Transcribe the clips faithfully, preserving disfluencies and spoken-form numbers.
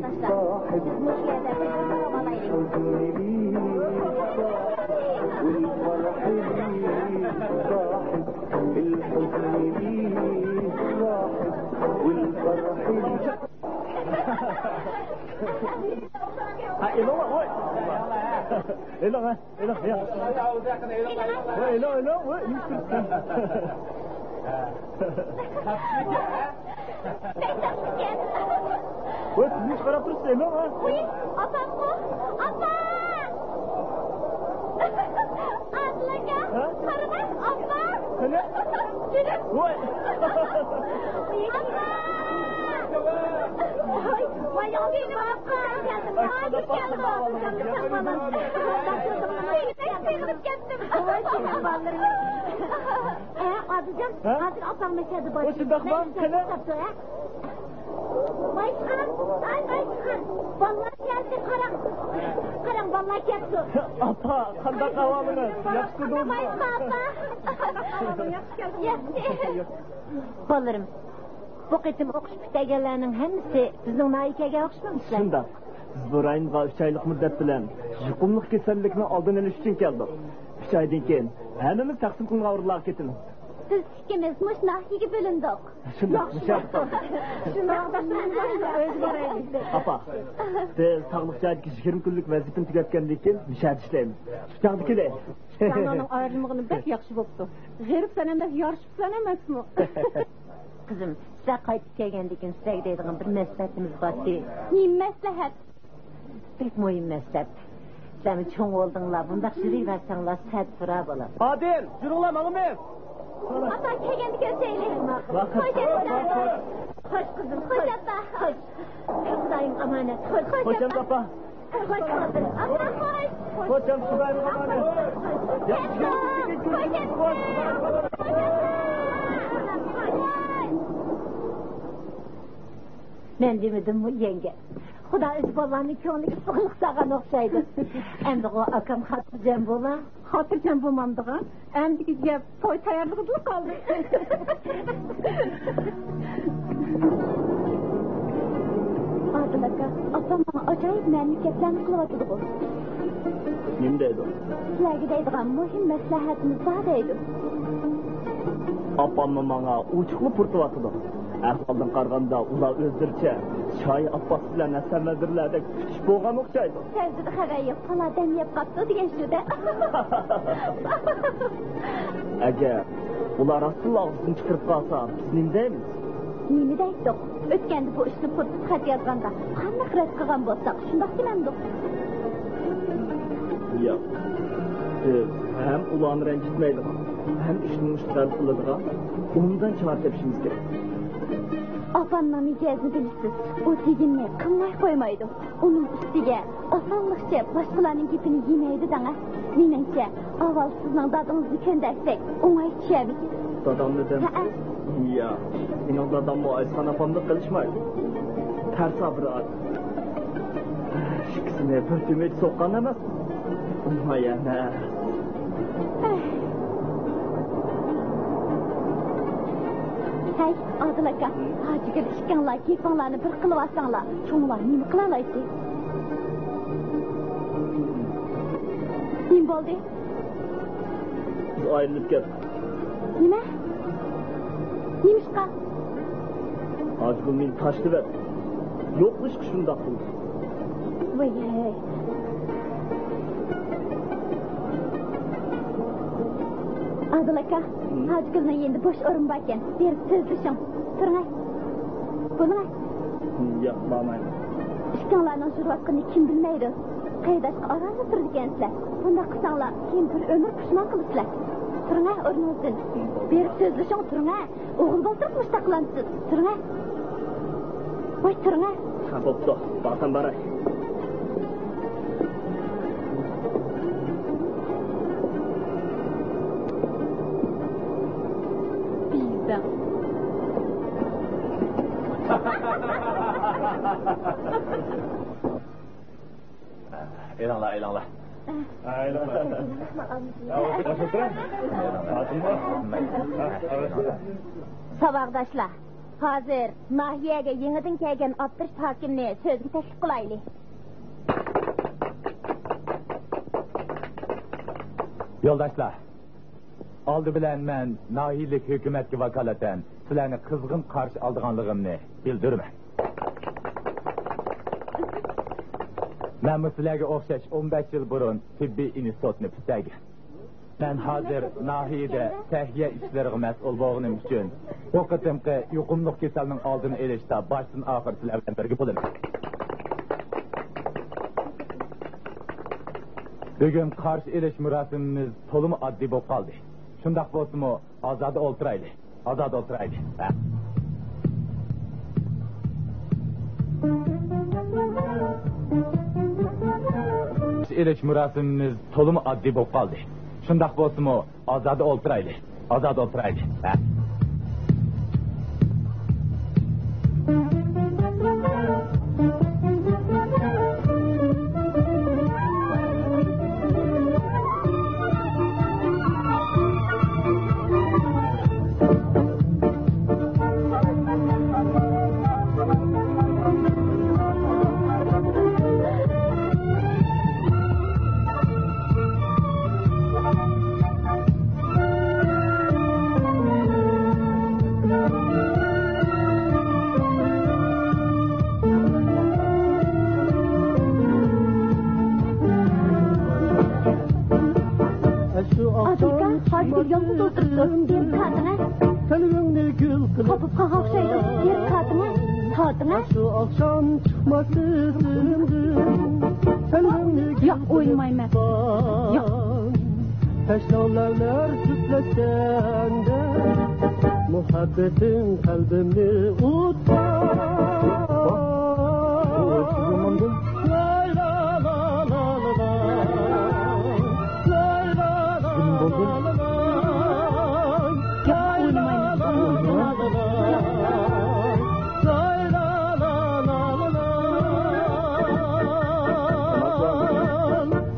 باشلار، بىز مۇشۇ يەردە بىر ساۋالايلى. ھە، ئېلىڭ، ۋاي. ئېلىڭ، ھە. ئېلىڭ، يا. ۋاي، ئېلىڭ، ئېلىڭ، ۋاي، نېمە قىلىسەن؟ ۋاي، نېمە قاراپ تۇرسىز، ئېلىڭ، ھە؟ ۋاي، ئاپامغۇ، ئاپا! ئادىل ئاكا، ھە؟ قارىماي، ئاپا! قېنى؟ جېنىم! ۋاي! ئاپا! ۋاي، ۋاي، ياخشى كەلدىڭ، ئاپا! سېغىنىپ كەتتىم. ۋاي، جېنىم بالىلىرىم. ئە، ئادىلجان، ھە؟ ھازىر ئاپاڭ مەشەدە بار. ئۇ شۇنداقمۇ؟ مەن قېنى؟ كېتىپ قاپتۇ، ھە؟ ۋايسىخان، ئاي، ۋايسىخان. بالىلار كەلدى، قاراڭ. قاراڭ، بالىلار كەپتۇ. ئاپا، قانداق ئەھۋالىڭىز؟ ياخشىمۇ؟ ۋايسىخان ئاپا. ياخشى كەلدىڭىز. بالىلىرىم، بۇ قېتىم ئوقۇش پۈتتۈرگەنلەرنىڭ ھەممىسى بىزنىڭ ناھىيەگە كەلگەن ئوخشىمامسىلەر؟ شۇنداق. بىز بۇ رايونغا ئۈچ ئايلىق مۇددەت بىلەن يۇقۇملۇق كېسەللىكنىڭ ئالدىنى ئېلىش ئۈچۈن كەلدۇق. ئۈچ ئايدىن كېيىن ھەممىمىز تەقسىم قىلىنغان ئورۇنلارغا كېتىمىز. بىز ئىككىمىز مۇشۇ ناھىيەگە بۆلۈندۇق. شۇنداق، مۇشۇ ھەپتە. شۇنداق، ئۆيگە بارايلى. ئاپا، بىز ساغلىق جايىدىكى يىگىرمە كۈنلۈك ۋەزىپىنى تۈگەتكەندىن كېيىن مۇشۇ يەردە ئىشلەيمىز. شۇ چاغدا كېلەي. سەن ئۇنىڭ ئايرىلمىغىنى بەك ياخشى بوپتۇ. غېرىب سەنەمدەك يارىشىپسەن ئەمەسمۇ؟ قىزىم، سىلەر قايتىپ كەلگەندىن كېيىن سىلەرگە دەيدىغان بىر مەسلىھەتىمىز بارتى. نېمە مەسلىھەت؟ بەك مۇھىم مەسلىھەت. سىلەرمۇ چوڭ بولدۇڭلار، بۇنداق يۈرۈۋەرسەڭلار سەت پۇرا بولىدۇ. ئادىل، يۈرۈڭلار، ماڭىمىز. ئاپا، كەلگەندە كۆرۈشەيلى. خوش، ئاپا. خوش، قىزىم، خوش ئاپا. خوش. خۇدايىم ئامانەت. خوش، خوش ئاپا. خوش، ئاپا. خوش، ئاپا، خوش. خوش ئاپا، خوش. ياخشى كەلدىڭىز. خوش ئاپا. مەن دېمىدىممۇ يەڭگە؟ خۇدا ئۆزى بالىلارنىڭ كۆڭلىگە سۇغۇرلۇق سالغان ئوخشايدۇ. ئەمدىغۇ ئاكام خاتىرجەم بولا. خاتىرجەم بولمامدىغان؟ ئەمدىكى گەپ توي تەييارلىقىدىلا قالدى. ئادىل ئاكا، ئاپام ماڭا ئاجايىپ مەنىلىك گەپلەرنى قىلىۋاتىدىغۇ. نېمە دەيدۇ؟ سىلەرگە دەيدىغان مۇھىم مەسلىھەتىمىز بار دەيدۇ. ئاپاممۇ ماڭا ئوچۇقلا پۇرىتىۋاتىدۇ. ئەھۋالدىن قارىغاندا، ئۇلار ئۆزلىرىچە شاھى ئابباس بىلەن ھەسەن ۋەزىرلەردەك كۈتۈشۈپ بولغان ئوخشايدۇ. سەۋزىدە خەۋەر يوق، پالادەم يەپ قاپتۇ دېگەن شۇ-دە. ئەگەر ئۇلار راستتىنلا ئاغزىدىن چىقىرىپ قالسا، بىز نېمە دەيمىز؟ نېمە دەيتتۇق؟ ئۆتكەندە بۇ ئىشنى پۇرىتىپ خەت يازغاندا قانداق رەت قىلغان بولساق، شۇنداق دېمەمدۇق؟ ياق. بىز ھەم ئۇلارنى رەنجىتمەيدىغان، ھەم ئىشنى مۇشتەل قىلىدىغان ئوبدان چارە تېپىشىمىز كېرەك. ئاپامنىڭ مىجەزىنى بىلىسىز، ئۇ دېگىنىنى قىلماي قويمايدۇ. ئۇنىڭ ئۈستىگە ئاسانلىقچە باشقىلارنىڭ گېپىنى يېمەيدۇ دەڭە. مېنىڭچە، ئاۋۋال سىزنىڭ دادىڭىزنى كۆندەرسەك، ئوڭاي چۈشەرمىكىن؟ دادامنى دەمسىز؟ ھەئە. ياق، مېنىڭ داداممۇ ئايسىخان ئاپامدەك قىلىشمايدۇ. تەرسا بىر ئادەم. ئىككىسىنى بىر تۈمۈچ سوققان ئەمەسمۇ؟ ئوڭاي ئەمەس. ھەي، ئادىل ئاكا، ھاجىگۈل ئىككىڭلار گېپىڭلارنى بىر قىلىۋالساڭلار، چوڭلار نېمە قىلالايتتى؟ نېمە بولدى؟ بىز ئايرىلىپ كەتتۇق. نېمە؟ نېمىشقا؟ ھاجىگۈل مېنى تاشلىۋەتتى. يوقلىشىشقا شۇنداق قىلدى. ۋاي ھەي. ئادىل ئاكا، ھاجىگۈلنىڭ يېنىدا بوش ئورۇن باركەن، بېرىپ سۆزلىشىڭ. تۇرۇڭە. بولۇڭە. ياق، بارمايمەن. ئىككىڭلارنىڭ يۈرۈۋاتقىنىنى كىم بىلمەيدۇ؟ قېرىنداشقا ئارانلا تۇرىدىكەنسىلەر. بۇنداق قىلساڭلار، كېيىن بىر ئۆمۈر پۇشمان قىلىسىلەر. تۇرۇڭە ئورنىڭىزدىن. بېرىپ سۆزلىشىڭ، تۇرۇڭە. ئوغۇل بولتۇرۇپ مۇشتاق قىلامسىز؟ تۇرۇڭە. ۋاي، تۇرۇڭە. ھە، بوپتۇ. بارسام باراي. بىزدە. ئېلىڭلار، ئېلىڭلار. ساۋاقداشلار، ھازىر ناھىيەگە يېڭىدىن كەلگەن ئابدۇرېشىت ھاكىمنى سۆزگە تەكلىپ قىلايلى. يولداشلار، ئالدى بىلەن مەن ناھىيەلىك ھۆكۈمەتكە ۋاكالىتەن سىلەرنى قىزغىن قارشى ئالىدىغانلىقىمنى بىلدۈرىمەن. مەنمۇ سىلەرگە ئوخشاش ئون بەش يىل بۇرۇن تېببىي ئىنستىتۇتنى پۈتتۈرگەن. مەن ھازىر ناھىيەدە سەھىيە ئىشلىرىغا مەسئۇل بولغىنىم ئۈچۈن، بۇ قېتىمقى يۇقۇملۇق كېسەلنىڭ ئالدىنى ئېلىشتا باشتىن ئاخىر سىلەر بىلەن بىرگە بولىمەن. بۈگۈن قارشى ئېلىش مۇراسىمىمىز تولىمۇ ئاددىي بولۇپ قالدى. شۇنداق بولسىمۇ، ئازادە ئولتۇرايلى. ئازادە ئولتۇرايلى. ھە. ئېلىش مۇراسىمىمىز تولىمۇ ئاددىي بولۇپ قالدى. شۇنداق بولسىمۇ، ئازادە ئولتۇرايلى. ئازادە ئولتۇرايلى. ھە. ئاكا، ھازىر يالغۇز ئولتۇرۇپتۇ. بېرىپ تارتىڭە. قاپىپ قالغان ئوخشايدۇ. بېرىپ تارتىڭە. تارتىڭە. ياق، ئوينىمايمەن. ياق. تەشنالارلار جۈپلەشكەندە، مۇھەببىتىڭ قەلبىمنى ئۇتقان.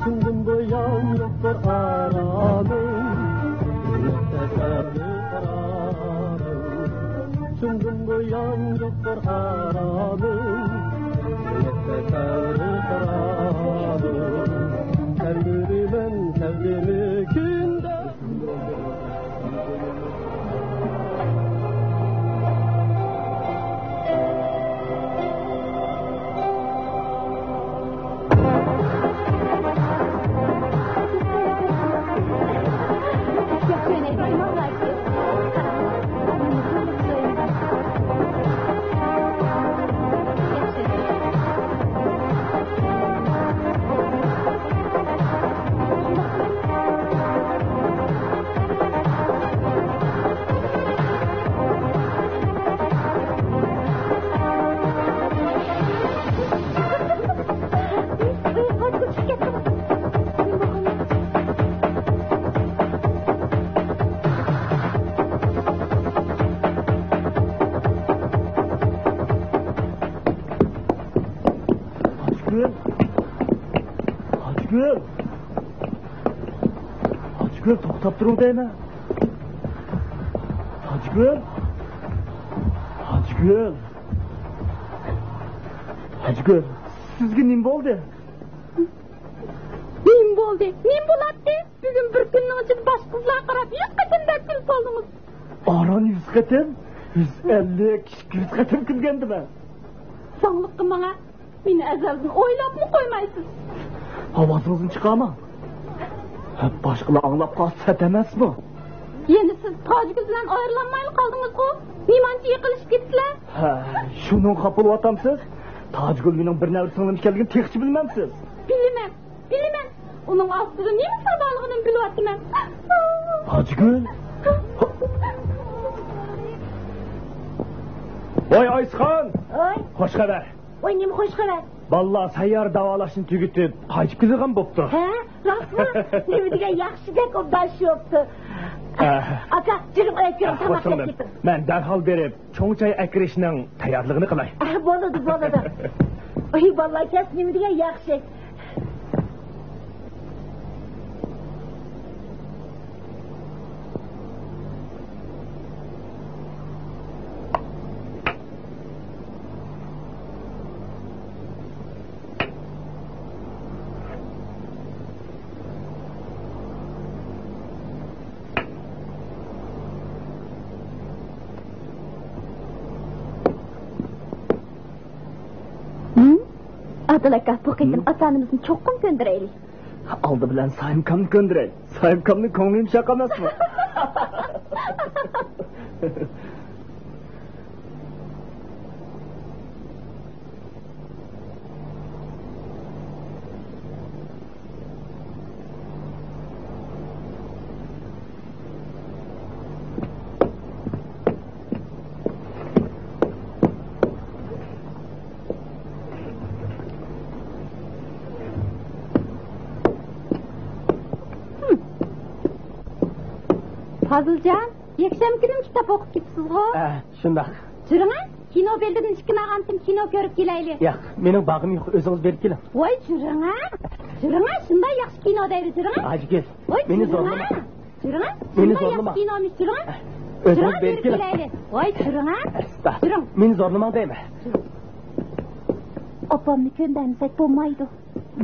شۇندىن بۇيان يوقتۇر ئارامىم، يۈرەكتە سەۋر قارارىم. شۇندىن بۇيان يوقتۇر ئارامىم، يۈرەكتە سەۋر قارارىم. سەن بىلىمەن سەۋدىمى كۈندە. ئاچگۈل! ئاچگۈل! ئاچگۈل، توختاپ تۇرۇڭ دەيمەن. ئاچگۈل! ئاچگۈل! ئاچگۈل، سىزگە نېمە بولدى؟ نېمە بولدى؟ نېمە بولاتتى؟ بۈگۈن بىر كۈننىڭ ئىچىدە باشقا قىزلارغا قاراپ يۈز قېتىم بەك كۈلۈپ قالدىڭىز. ئاران يۈز قېتىم؟ يۈز ئەللىك، ئىككى يۈز قېتىم كۈلگەندىمەن. زاڭلىققا ماڭا، مېنى ئەزەلدىن ئويلاپمۇ قويمايسىز. ئاۋازىڭىزنى چىقارماڭ. باشقىلار ئاڭلاپ قالسا سەت ئەمەسمۇ؟ يەنە سىز تاجگۈل بىلەن ئايرىلالمايلا قالدىڭىزغۇ؟ نېمانچە يېقىنلىشىپ كېتىپسىلەر؟ ھە، شۇنىڭغا خاپا بولۇۋاتامسىز؟ تاجگۈل مېنىڭ بىر نەۋرە سىڭلىم ئىكەنلىكىنى تېخىچە بىلمەمسىز؟ بىلىمەن، بىلىمەن. ئۇنىڭ ئاستىدا نېمە سىر بارلىقىنى بىلىۋاتىمەن. ئاچگۈل! ۋاي ئايسىخان! ۋاي! خوش خەۋەر! ۋاي، نېمە خوش خەۋەر؟ بالىلار سەييارە داۋالاشنى تۈگىتىپ، قايتىپ كېلىدىغان بوپتۇ. ھە؟ راستمۇ؟ نېمە دېگەن ياخشى گەپ، ئوبدان شۇ بوپتۇ. ئە. ئاكا، جېنىم ئاياپ كىرىڭ، تاماق يەپ كېتىڭ. مەن دەرھال بېرىپ، چوڭ چاي ئەكىرىشنىڭ تەييارلىقىنى قىلاي. ئە، بولىدۇ، بولىدۇ. ئۇي، بالىلار كەلسە نېمە دېگەن ياخشى. ئابدۇللا ئاكا، بۇ قېتىم ئاتا-ئانىمىزنى چوقۇم كۆندۈرەيلى. ئالدى بىلەن سايىمكامنى كۆندۈرەي. سايىمكامنىڭ كۆڭلى يۇمشاق ئەمەسمۇ؟ پازىلجان، يەكشەنبە كۈنىمۇ كىتاب ئوقۇپ كېتىسىزغۇ؟ ھە، شۇنداق. جۈرۈڭە، كىنو بېلىتىدىن ئىككىنى ئالغانتىم، كىنو كۆرۈپ كېلەيلى. ياق، مېنىڭ بارغۇم يوق، ئۆزىڭىز بېرىپ كېلىڭ. ۋاي، جۈرۈڭە، جۈرۈڭە، شۇنداق ياخشى كىنو دەيدۇ، جۈرۈڭە. ئايجىگۈل، ۋاي، مېنى جۈرۈڭە، زورلىما. جۈرۈڭە، مېنى شۇنداق زورلىما. ياخشى كىنومىش، جۈرۈڭە. ئۆزىڭىز جۈرۈڭە، بېرىپ بېرىپ كېلىڭ. كېلەيلى. ۋاي، جۈرۈڭە. ئەستا، جۈرۈڭ. مېنى زورلىماڭ دەيمەن. ئاپامنى كۆندەرمىسەك بولمايدۇ.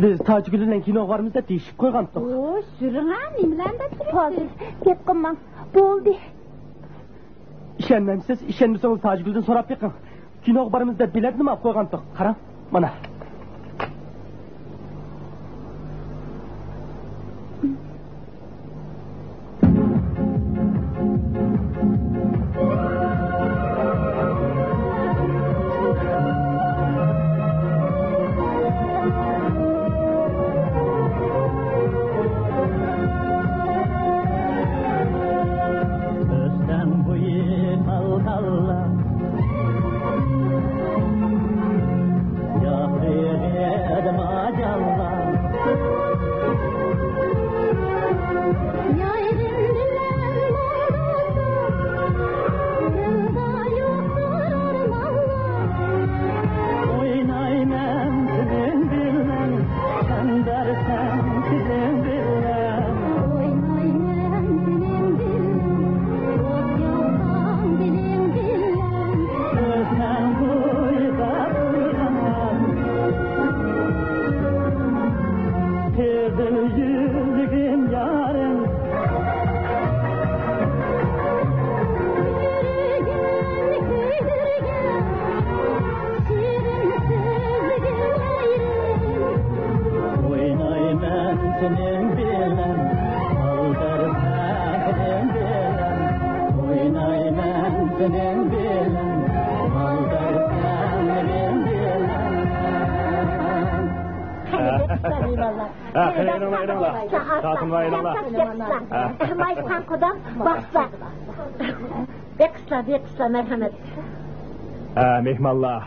بىز تاجگۈل بىلەن كىنوغا بارىمىز دەپ دېيىشىپ قويغانتۇق. ئوي، جۈرۈڭە، نېمىلەرنى دەپ تۇرىسىز؟ پازىل، گەپ قىلماڭ. بولدى. ئىشەنمەمسىز، ئىشەنمىسىڭىز تاجگۈلدىن سوراپ بېقىڭ. كىنوغا بارىمىز دەپ بېلەتنىمۇ ئاپ قويغانتۇق. قاراڭ، مانا. ئۆستەڭ بويى تال تاللا، ياپرىقىدا ماجانلا. يايرىم بىلەن ماڭغۇزۇم، دىلدا يوقتۇر ئارمانلار. ئوينايمەن سېنىڭ بىلەن، سەن بەرسەڭ تىلىڭ بىلەن. ئوينايمەن سېنىڭ بىلەن، ئوت ياقساڭ دىلىڭ بىلەن. ئۆستەڭ بويىدا تۇرغان قىزىل يۈزلۈكۈم يارىم. يۈرىكىمنى كۆيدۈرگەن شېرىن سۆزلىرىڭ ئايرىم. ئوينايمەن سېنىڭ بىلەن، ئالدىرىسەن سېنىڭ بىلەن. ئوينايمەن سېنىڭ بىلەن، ئالدىرىسەن مېنىڭ بىلەن. قېنى، بېقىشلار، مېھمانلار. ھە، قېنى، ئېلىڭلار، ئېلىڭلار. تارتىنماي ئېلىڭلار. ھە. مايسىخان قۇدام، باقسا. بېقىشلار، بېقىشلار، مەرھەمەت. ھە، مېھمانلار.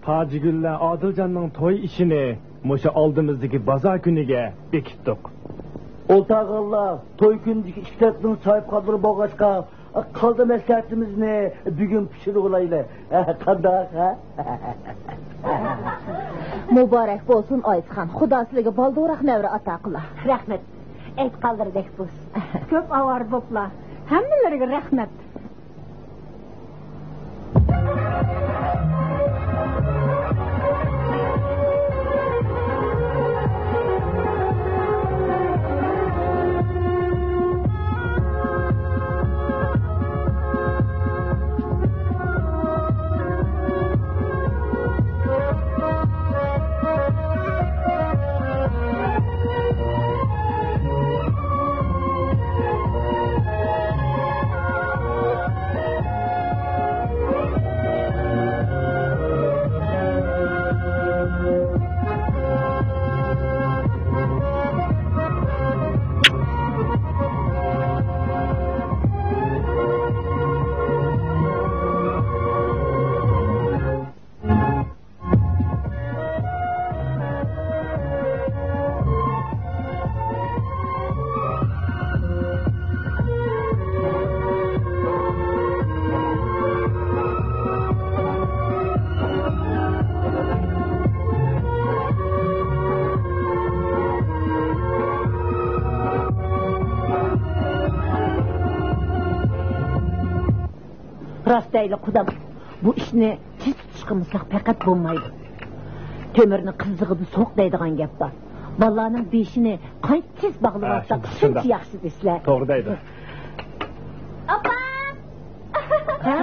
تاجىگۈل بىلەن ئادىلجاننىڭ توي ئىشىنى مۇشۇ ئالدىمىزدىكى بازار كۈنىگە بېكىتتۇق. ئولتۇرغانلار، توي كۈنىدىكى ئىككى تەرەپنىڭ ساھىبخانلىرى بولغاچقا، قالدى مەسلىھەتىمىزنى بۈگۈن پىشۇرۇۋالايلى. قانداق، ھە؟ مۇبارەك بولسۇن، ئايسىخان. خۇدا سىلىگە بالدۇرراق نەۋرە ئاتا قىلا. رەھمەت. ئېيتقانلىرىدەك بولسۇن. كۆپ ئاۋارە بوپلا. ھەممىلىرىگە رەھمەت. راست دەيلى قۇدام، بۇ ئىشنى تېز تۇتۇشقا مىساق پەقەت بولمايدۇ. تۆمۈرنى قىزىغىدا سوق دەيدىغان گەپ بار. بالىلارنىڭ بېشىنى قانچە تېز باغلىۋالساق، ھە، شۇنداق، شۇنچە شۇنداق. ياخشى دەيسىلەر. توغرا دەيدۇ. ئاپا! ھە؟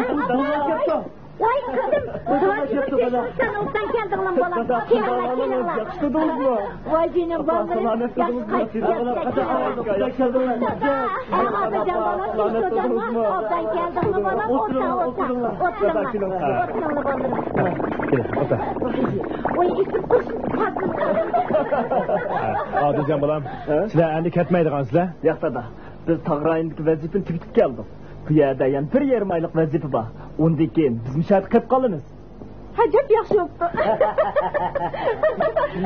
ۋاي، قىزىم، سەن ئوبدان كەلدىڭلار، بالام. كېلىڭلار، كېلىڭلار. ياخشى تۇردىڭىزمۇ؟ ۋاي جېنىم بالىلىرىم، ياخشى قايتىپ كەلدىڭلار. ئادىلجان بالام، ئوبدان كەلدىڭلار، بالام. ئولتۇرۇڭلار، ئولتۇرۇڭلار. ئولتۇرۇڭلار، بالىلىرىم. ۋاي ئىسىم قوشۇپ. ئادىلجان بالام، سىلەر ئەمدى كەتمەيدىغانسىلەر؟ ياق دادا، بىز تاغ رايونىدىكى ۋەزىپىنى تۈگىتىپ كەلدۇق. بۇ يەردە يەنە بىر يېرىم ئايلىق ۋەزىپە بار. ئۇندىن كېيىن بىز مۇشۇ يەردە قېلىپ قالىمىز. ئەجەب ياخشى بوپتۇ.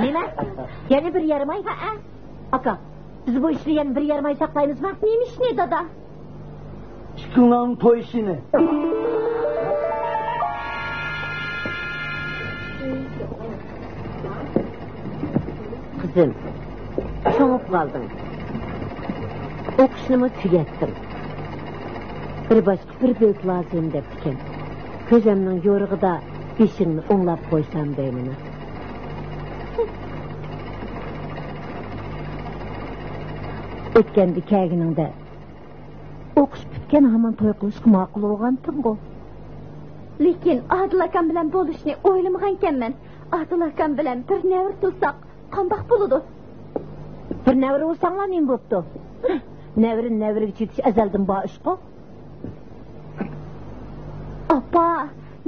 نېمە؟ يەنە بىر يېرىم ئاي؟ ھەئە. ئاكا، بىز بۇ ئىشنى يەنە بىر يېرىم ئاي ساقلايمىزمۇ؟ نېمە ئىشنى، دادا؟ ئىككىڭلارنىڭ توي ئىشىنى. قىزىم، چوڭىيىپ قالدىڭ. ئوقۇشنىمۇ تۈگەتتىڭ. بىر باشقا بىر بۆك لازىم دەپتىكەن. كۆزەمنىڭ يورۇقىدا بېشىڭنى ئوڭلاپ قويسام دەيمەن. ئۆتكەندە كەلگىنىڭدە ئوقۇش پۈتكەن ھامان توي قىلىشقا ماقۇل بولغانتىڭغۇ. لېكىن ئادىل ئاكام بىلەن بولۇشنى ئويلىمىغانكەنمەن. ئادىل ئاكام بىلەن بىر نەۋرە تۇغساق قانداق بولىدۇ؟ بىر نەۋرە بولساڭلار نېمە بوپتۇ؟ نەۋرىدىن نەۋرىگە چېتىش ئەزەلدىن بار ئىشقۇ. ئاپا،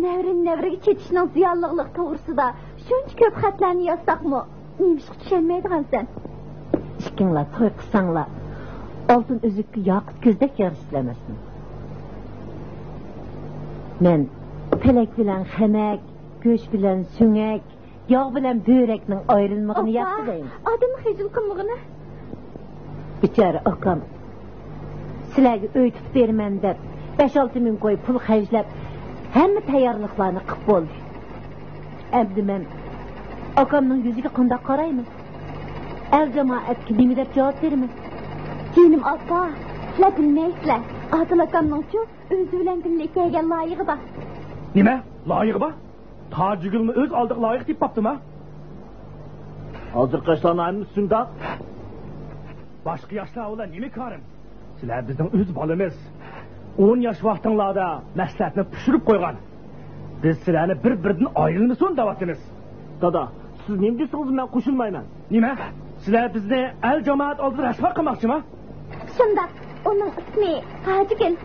نەۋرىدىن نەۋرىگە چېتىشنىڭ زىيانلىقلىقى توغرىسىدا شۇنچە كۆپ خەتلەرنى يازساقمۇ، نېمىشقا چۈشەنمەيدىغانسەن؟ ئىككىڭلار توي قىلساڭلار، ئالتۇن ئۈزۈككە ياقۇت كۆزدەك يارىشىپتۇ ئەمەسمۇ؟ مەن پەلەك بىلەن خەمەك، گۆش بىلەن سۆڭەك، ياغ بىلەن بۆرەكنىڭ ئايرىلمىغىنى ياخشى دەيمەن. ئادەمنى خىجىل قىلمىغىنە. بىچارە ئاكام، سىلەرگە ئۆي تۇتۇپ بېرىمەن دەپ، بەش-ئالتە مىڭ كوي پۇل خەجلەپ، ھەممە تەييارلىقلارنى قىلىپ بولدى. ئەمدى مەن ئاكامنىڭ يۈزىگە قانداق قارايمەن؟ ئەل جامائەتكە نېمە دەپ جاۋاب بېرىمەن؟ جېنىم ئاپا، سىلەر بىلمەيسىلەر. ئادىل ئاكامنىڭچۇ ئۆزى بىلەن بىللە كەلگەن لايىقى بار. نېمە؟ لايىقى بار؟ تاجىگۈلمۇ ئۆز ئالدىغا لايىق تېپىپ قاپتىما؟ ھازىرقى ياشلارنىڭ ھەممىسى شۇنداق. باشقا ياشلار بىلەن نېمە كارىم؟ سىلەر بىزنىڭ ئۆز بالىمىز. ئون ياش ۋاقتىڭلاردا مەسلىھەتنى پىشۇرۇپ قويغان. بىز سىلەرنى بىر-بىرىدىن ئايرىلمىسۇن دەۋاتىمىز. دادا، سىز نېمە دېسىڭىز مەن قوشۇلمايمەن. نېمە؟ سىلەر بىزنى ئەل جامائەت ئالدىدا رەسۋا قىلماقچىما؟ شۇنداق. ئۇنىڭ ئىسمى تاجىگۈل.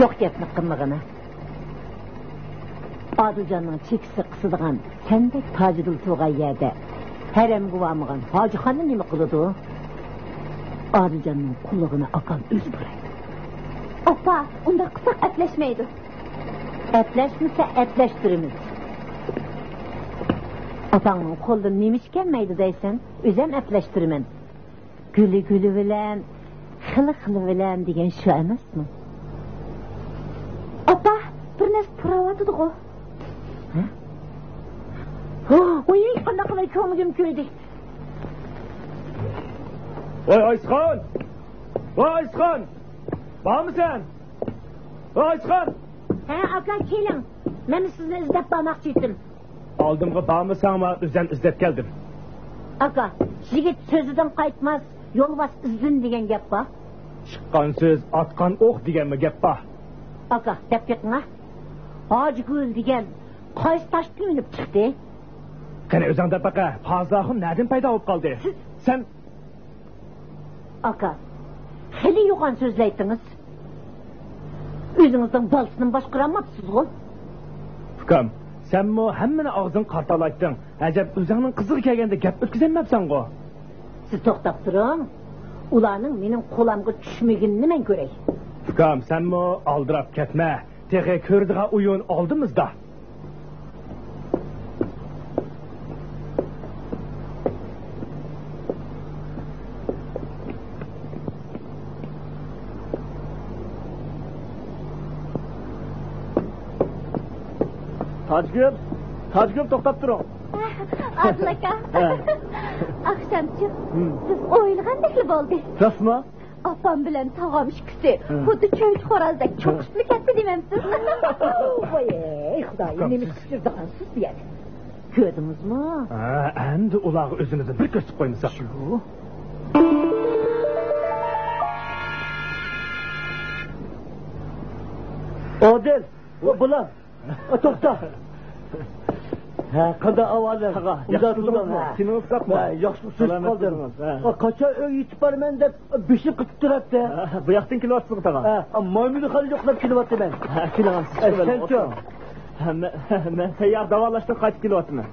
يوق گەپنى قىلمىغىنە. ئادىلجاننىڭ چېكىسى قىسىدىغان سەندەك تاجىدىل تۇرغان يەردە ھەرەمگە بارمىغان ھاجىخاننى نېمە قىلىدۇ؟ ئادىلجاننىڭ قۇلىقىنى ئاكام ئۆزى بۇرايدۇ. ئاپا، ئۇنداق قىلساق ئەپلەشمەيدۇ. ئەپلەشمىسە ئەپلەشتۈرىمىز. ئاپاڭنىڭ قولىدىن نېمە ئىش كەلمەيدۇ دەيسەن؟ ئۆزەم ئەپلەشتۈرىمەن. گۈلى گۈلى بىلەن، خىلى خىلى بىلەن دېگەن شۇ ئەمەسمۇ؟ ئاپا، بىر نەرسە پۇراۋاتىدىغۇ. ھە؟ ۋوي، قانداق قىلاي، كۆڭلۈم كۆيدى. ۋاي ئايسىخان! ۋاي ئايسىخان! بارمۇ سەن؟ ۋاي ئايسىخان! ھە، ئاكا، كېلىڭ. مەن سىزنى ئىزدەپ بارماقچى ئىدىم. ئالدىمغا بارمىساڭلار، ئۆزەم ئىزدەپ كەلدىم. ئاكا، يىگىت سۆزىدىن قايتماس، يولۋاس ئىزىدىن دېگەن گەپ بار. چىققان سۆز، ئاتقان ئوق دېگەنمۇ گەپ بار. ئاكا، دەپ بېقىڭا. ھاجىگۈل دېگەن قايسى تاشتىن ئۈنۈپ چىقتى؟ قېنى ئۆزۈڭ دەپ بېقە، پازىل ئاخۇن نەدىن پەيدا بولۇپ قالدى؟ سىز سەن ئاكا، خېلى يوغان سۆزلەيتتىڭىز. ئۆزىڭىزنىڭ بالىسىنىمۇ باشقۇرالماپسىزغۇ. ئۇكام، سەنمۇ ھەممىنى ئاغزىڭغا قارىتالايتتىڭ. ئەجەب، ئۆزۈڭنىڭ قىزىغا كەلگەندە گەپ ئۆتكۈزەلمەپسەنغۇ. سىز توختاپ تۇرۇڭ. ئۇلارنىڭ مېنىڭ قولامغا چۈشمىگىنىنى مەن كۆرەي. ئۇكام، سەنمۇ ئالدىراپ كەتمە. تېخى كۆرىدىغان ئويۇن ئالدىمىزدا. تاجگۈل، تاجگۈل، توختاپ تۇرۇڭ. ئادىل ئاكا. ھە. ئاخشامچۇ، ھىم. بىز ئويلىغاندەكلا بولدى. راستمۇ؟ ئاپام بىلەن تاغام ئىككىسى ھە. خۇددى چۆچە خورازدەك ھە. چوقۇشۇپلا كەتتى دېمەمسىز؟ ۋاي، خۇدايىم، نېمە قىلىپ يۈرىدىغانسىز بۇ يەردە؟ كۆردىڭىزمۇ؟ ھە، ئەمدى ئۇلارغا ئۆزىمىزنى بىر كۆرسىتىپ قويمىساق. شۇ. ئادىل، بۇ، بۇلار. ئا، توختا. ھە، قانداق ئەھۋالىڭ؟ تاغا، ياخشى تۇردۇڭىزمۇ؟ تېنىڭىز ساقمۇ؟ ھە، ياخشى ئۇسسۇز قالدىم. ھە. قاچان ئۆيگە يېتىپ بارىمەن دەپ بېشىم قېتىپ تۇراتتى. ھە، بۇ ياقتىن كېلىۋاتىسىزغۇ، تاغا؟ ھە، مايمۇنخانا يوقلاپ كېلىۋاتىمەن. ھە، كېلىڭ، سىز ھە، كېلىڭ، سەنچۇ؟ ئولتۇرۇڭ. ھە، مەن، مەن تەييار داۋالاشتىن قايتىپ كېلىۋاتىمەن.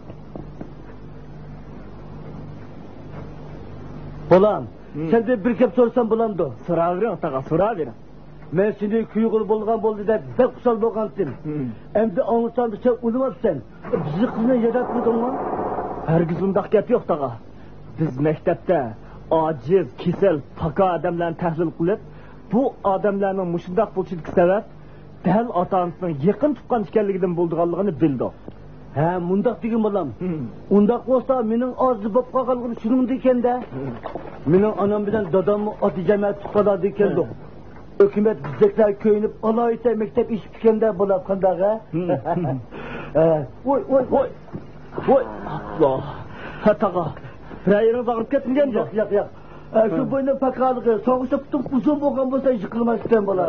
بالام، ھىم. سەندىن بىر گەپ سورىسام بولامدۇ؟ سوراۋېرىڭ، تاغا، سوراۋېرىڭ. مەن سېنى كۆيگۈلى بولغان بولدى دەپ بەك خۇشال بولغانتىم. ھىم. ئەمدى ئاڭلىسام، سەن ئۇنىماپسەن. بىزنى قىزنى ياداتمىدىڭمۇ؟ ھەرگىز ئۇنداق گەپ يوق، تاغا. بىز مەكتەپتە ئاجىز، كېسەل، پاكا ئادەملەرنى تەھلىل قىلىپ، بۇ ئادەملەرنىڭ مۇشۇنداق بولۇشىدىكى سەۋەب دەل ئاتا-ئانىسىنىڭ يېقىن تۇغقان ئىكەنلىكىدىن بولىدىغانلىقىنى بىلدۇق. ھە، مۇنداق دېگىن بالام. ھىم. ئۇنداق بولسا، مېنىڭ ئاجىز بولۇپ قالغانلىقىم شۇنىڭدىكەن-دە. ھىم. مېنىڭ ئانام بىلەن داداممۇ ئاتا جەمەت تۇغقانلاردىكەندۇق. ھىم. ھۆكۈمەت بىزدەكلەر كۆيۈنۈپ، ئالاھىدە مەكتەپ ئېچىپتىكەن-دە، بالا قانداق، ھە؟ ھىم، ھىم. ھە. ۋوي، ۋوي، ۋوي. ۋوي، ئاللا. ھە، تاغا. بىرەر يېرىڭىز ئاغرىپ كەتمىگەندۇ؟ ياق، ياق، ياق. ئە، شۇ ھە. بوينۇم پاكالىقى، سوغۇشتا پۇتۇم ئۇزۇن بولغان بولسا يىقىلماس ئىكەن، بالا.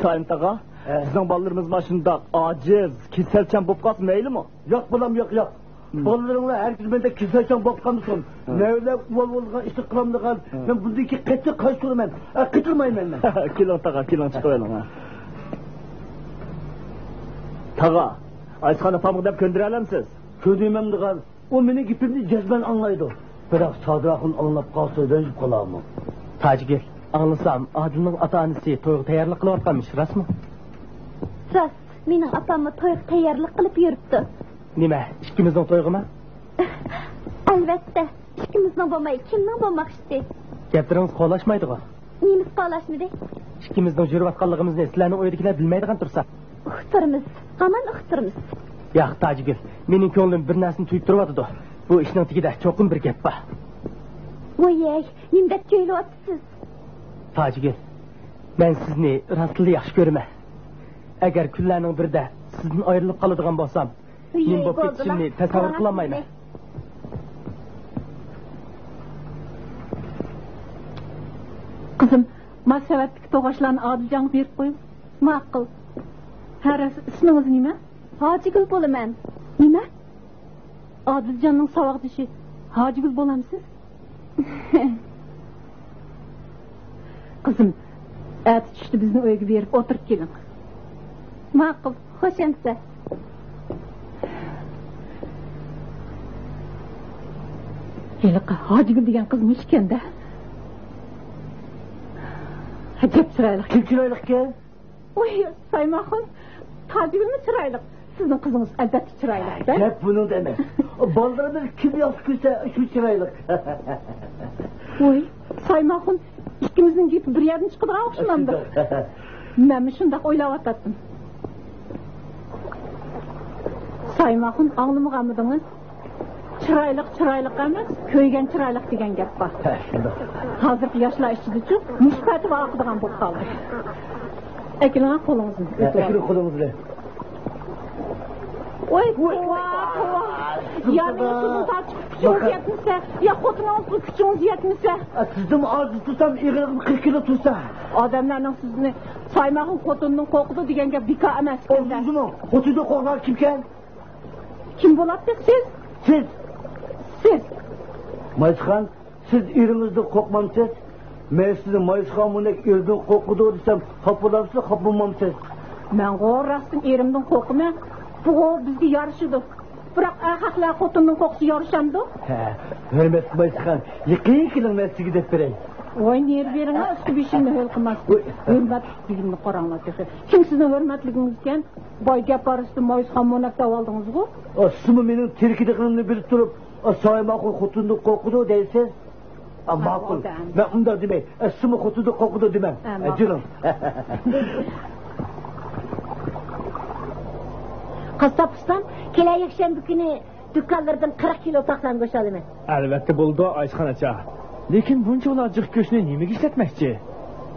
سايىم تاغا، ھە. بىزنىڭ بالىلىرىمىز مانا شۇنداق ئاجىز، كېسەلچان بولۇپ قالسا مەيلىمۇ؟ ياق، بالام، ياق، ياق. ھىم. بالىلىرىڭلار ھەرگىز مەندەك كېسەلچان بولۇپ قالمىسۇن. ھىم. نەۋرىلەر ئۇۋال بولىدىغان ئىشنى قىلالمىغان. ھىم. مەن بۇندىن كېيىن قەتئىي قارشى تۇرىمەن. ئە، قېتىلمايمەن مەن. كېلىڭ تاغا، كېلىڭ چىقىۋېلىڭ، ھە. تاغا، ئايسىخان ئاپامغا دەپ كۆندۈرەلەمسىز؟ كۆندۈرمەمدىغان. ئۇ مېنىڭ گېپىمنى جەزمەن ئاڭلايدۇ. بىراق سادىراخۇن ئاڭلاپ قالسا رەنجىپ قالارمۇ؟ تاجگۈل، ئاڭلىسام، ئادىلنىڭ ئاتا-ئانىسى تويغا تەييارلىق قىلىۋاتقانمىش، راستمۇ؟ راست، مېنىڭ ئاپاممۇ تويغا تەييارلىق قىلىپ يۈرۈپتۇ. نېمە، ئىككىمىزنىڭ تويىغىمۇ؟ ئەلۋەتتە، ئىككىمىزنىڭ بولماي كىمنىڭ بولماقچىسى؟ گەپلىرىڭىز قولاشمايدىغۇ؟ نېمىسى قولاشمىدى؟ ئىككىمىزنىڭ يۈرۈۋاتقانلىقىمىزنى سىلەرنىڭ ئۆيدىكىلەر بىلمەيدىغان تۇرسا. ئۇقتۇرىمىز، ھامان ئۇقتۇرىمىز. ياق، تاجگۈل، مېنىڭ كۆڭلۈم بىر نەرسىنى تۇيۇپ تۇرۇۋاتىدۇ. بۇ ئىشنىڭ تېگىدە چوقۇم بىر گەپ بار. ۋويەي، نېمە دەپ كۆيلىۋاتىسىز؟ تاجگۈل، مەن سىزنى راستلا ياخشى كۆرىمەن. ئەگەر كۈنلەرنىڭ بىرىدە سىزدىن ئايرىلىپ قالىدىغان بولسام، نېمە بولۇپ كېتىشىمنى تەسەۋۋۇر قىلالمايمەن. قىزىم، ما سەۋەتتىكى توغاچلارنى ئادىلجانغا بېرىپ قويۇڭ. ماقۇل. ھە، راست، ئىسمىڭىز نېمە؟ ھاجىگۈل بولىمەن. نېمە؟ ئادىلجاننىڭ ساۋاقدىشى ھاجىگۈل بولامسىز؟ قىزىم، ئەتە چۈشتە بىزنىڭ ئۆيگە بېرىپ ئولتۇرۇپ كېلىڭ. ماقۇل، خوش ئەمىسە. ھېلىقى ھاجىگۈل دېگەن قىز مۇشۇ ئىكەن-دە. ئەجەب چىرايلىق. كىم چىرايلىقكەن؟ ۋوي، سايماخۇن، تاجگۈلمۇ چىرايلىق. سىزنىڭ قىزىڭىز ئەلۋەتتە چىرايلىق-دە. گەپ بۇنىڭدا ئەمەس. بالىلىرىمىز كىم ياخشى كۆرسە، شۇ چىرايلىق. ۋوي، سايماخۇن، ئىككىمىزنىڭ گېپى بىر يەردىن چىقىدىغان ئوخشىمامدۇ؟ شۇنداق. مەنمۇ شۇنداق ئويلاۋاتاتتىم. سايماخۇن، ئاڭلىمىغانمىدىڭىز؟ چىرايلىق چىرايلىق ئەمەس، كۆيگەن چىرايلىق دېگەن گەپ بار. ھە، شۇنداق. ھازىرقى ياشلار ئىچىدىچۇ مۇشۇ پەتىۋا ئاقىدىغان بولۇپ قالدى. ئەكېلىڭە قولىڭىزنى. ھە، ئۆتۈۋېلىڭ. ئەكېلىڭ قولىڭىزنى. ۋوي، توۋا، توۋا. يارنىڭ سىزنى تارتىشقا كۈچىڭىز يەتمىسە، يا خوتۇنىڭىزغا كۈچىڭىز يەتمىسە. ئە، سىزدىنمۇ ئاجىز تۇرسام، ئېغىرلىقىم قىرىق كىلو تۇرسا. ئادەملەرنىڭ سىزنى سايماخۇن خوتۇندىن قورقىدۇ دېگەن گەپ بىكار ئەمەس ئىكەن-دە. ئۇزۇنۇڭ خوتۇندىن قورقىدىغان كىمكەن؟ كىم بولاتتى؟ سىز؟ سىز. سىز. مايسىخان، سىز ئېرىڭىزدىن قورقمامسىز؟ مەن سىزنى مايسىخان مۇندەك ئېرىدىن قورقىدۇ دېسەم، خاپا بولامسىز، خاپا بولمامسىز؟ مەنغۇ راستتىن ئېرىمدىن قورقىمەن. بۇغۇ بىزگە يارىشىدۇ. بىراق ئەرخەقلەر خوتۇندىن قورقسا يارىشامدۇ؟ ھە، ھۆرمەتلىك مايسىخان، يېقىن كېلىڭ، مەن سىزگە دەپ بېرەي. ۋاي، نېرى بېرىڭە، ئۈستى بېشىمنى ھۆل قىلماستىن. ۋاي. ھۆرمەتلىك دېگىنىنى قاراڭلار تېخى. كىم سىزنىڭ ھۆرمەتلىكىڭىز ئىكەن؟ باي گەپ ئارىسىدا مايسىخان مۇنەپ دەۋالدىڭىزغۇ؟ ئا، سىزمۇ مېنىڭ تېرىكىدىغىنىمنى بىلىپ تۇرۇپ، ئا، سايماخۇن خوتۇندىن قورقىدۇ دەيسىز؟ ئا، ھە، ماقۇل. مەن ئۇنداق دېمەي. ئا، سىزمۇ خوتۇندىن قورقىدۇ دېمەڭ. ھە، ئا، ماقۇل. جېنىم. قاسساپ ئۇستام، كېلەر يەكشەنبە كۈنى دۇكانلىرىدىن قىرىق كىلو پاخلان گۆشى ئالىمەن. ئەلۋەتتە بولىدۇ، ئايسىخان ئاچا. لېكىن بۇنچىۋالا جىق گۆشنى نېمىگە ئىشلەتمەكچى؟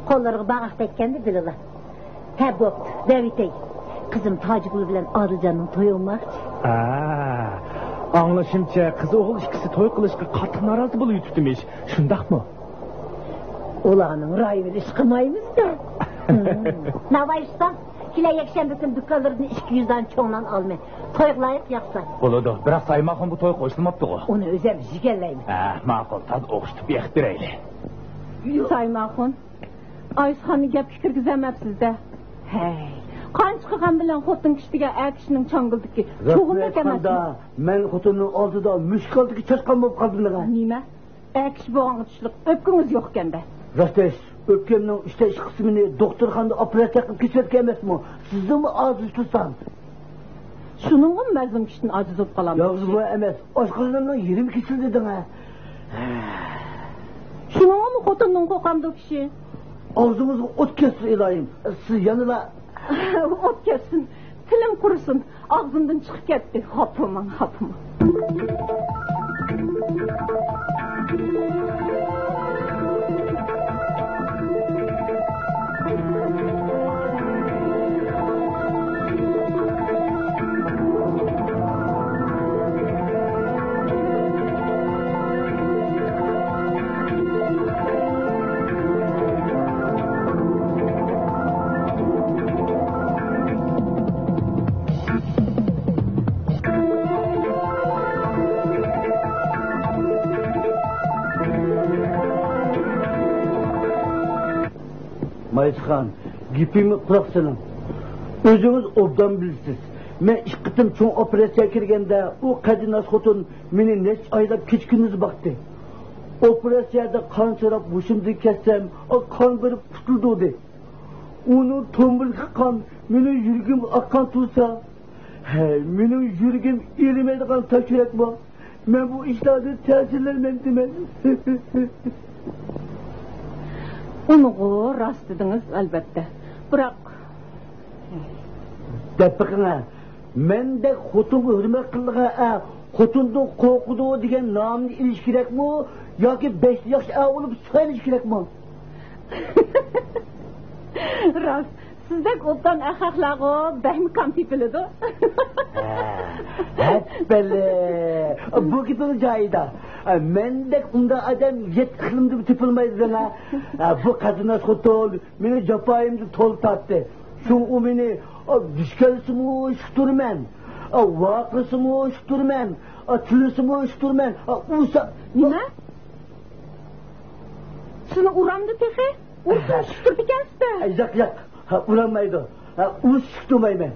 قوللىرىغا باغاق تەگكەندە بىلىلا. ھە، بوپتۇ، دەۋېتەي. قىزىم تاجىگۈل بىلەن ئادىلجاننىڭ تويى بولماقچى. ھە، ئاڭلىشىمچە، قىز ئوغۇل ئىككىسى توي قىلىشقا قاتتىق نارازى بولۇۋېتىپتىمىش. شۇنداقمۇ؟ ئۇلارنىڭ رايىنى ئىش قىلمايمىز-دە. ناۋاي ئۇستا، كېلەر يەكشەنبە كۈنى دۇكانلىرىدىن ئىككى يۈز دانە چوڭ نان ئالىمەن. تويغا لايىق ياقسا. بولىدۇ، بىراق سايماخۇن بۇ تويغا قوشۇلماپتىغۇ. ئۇنى ئۆزۈم يېگەلەيمەن. ھە، ماقۇل، تازا ئوخشىتىپ بېقىپ بېرەيلى. سايماخۇن، ئايسىخاننى گەپكە كىرگۈزەلمەپسىز-دە. ھەي، قانچە قىلغان بىلەن خوتۇن كىشىگە ئەر كىشىنىڭ چاڭگىلىدىكى چوغىنى ئەمەسمۇ؟ مەن خوتۇننىڭ ئالدىدا مۈشۈك ئالدىدىكى چاشقان بولۇپ قالدىم دېغە. نېمە؟ ئەر كىشى بولغانغا تۇشلۇق ئۆپكىڭىز يوقكەن-دە. راست ئېيتىش، ئۆپكەمنىڭ ئۈچتە ئىككى قىسمىنى دوختۇرخانىدا ئوپېراتسىيە قىلىپ كېسىۋەتكەن ئەمەسمۇ؟ سىزدىنمۇ ئاجىز تۇرسام. شۇنىڭغىمۇ مەزلۇم كىشىدىن ئاجىز بولۇپ قالامسىز؟ يالغۇز بۇ ئەمەس، ئاشقازىنىمنىڭ يېرىمى كېسىلدى دېڭە. شۇنىڭغىمۇ خوتۇندىن قورقامدۇ كىشى؟ ئاغزىڭىزغا ئوت كەتسۇن ئىلاھىم، سىز يەنىلا. ئوت كەتسۇن، تىلىم قۇرۇسۇن. ئاغزىمدىن چىقىپ كەتتى. خاپا بولماڭ، خاپا بولماڭ. مايسىخان، گېپىمگە قۇلاق سېلىڭ. ئۆزىڭىز ئوبدان بىلىسىز. مەن ئىككى قېتىم چوڭ ئوپېراتسىيەگە كىرگەندە، ئۇ قەدىناس خوتۇن مېنى نەچچە ئايلاپ كېچە-كۈندۈز باقتى. ئوپېراتسىيەدە قان سوراپ ھوشۇمدىن كەتسەم، قان بېرىپ قۇتۇلدۇردى. ئۇنىڭ تومۇرىدىكى قان مېنىڭ يۈرىكىمگە ئاققان تۇرسا، ھەي، مېنىڭ يۈرىكىم ئېرىمەيدىغان تاش يۈرەكمۇ؟ مەن بۇ ئىشلاردىن تەسىرلەنمەمتىمەن. ئۇنىغۇ راست دېدىڭىز، ئەلۋەتتە. بىراق. دەپ بېقىڭە، مەندەك خوتۇنغا ھۆرمەت قىلىدىغان ئەر خوتۇندىن قورقىدۇ دېگەن نامنى ئېلىش كېرەكمۇ ياكى بەشتە ياخشى ئەر بولۇپ سايلىش كېرەكمۇ؟ راست، سىزدەك ئوبدان ئەخمەقلەرغۇ بەكمۇ كام تېپىلىدۇ. ھە، ھەپپەلى، بۇ گېپىڭ جايىدا. مەندەك ئۇنداق ئادەم يەتتە ئىقلىمدىمۇ تېپىلمايدۇ دەڭە. بۇ قەدىناس خوتۇن مېنىڭ جاپايىمنى تولا تارتتى. شۇڭا ئۇ مېنى، ئا، دۈشكەلسىمۇ شۇتۇرىمەن، ئا، ۋارقىرىسىمۇ شۇتۇرىمەن، ئا، تىللىسىمۇ شۇتۇرىمەن، ئا، ئۇرسا. نېمە؟ سىزنى ئۇرامدۇ تېخى؟ ئۇرسا شۇتۇرىدىكەنسىز-دە. ئە، ياق، ياق، ھە، ئۇرالمايدۇ. ھە، ئۇرسا شۇتۇرمايمەن.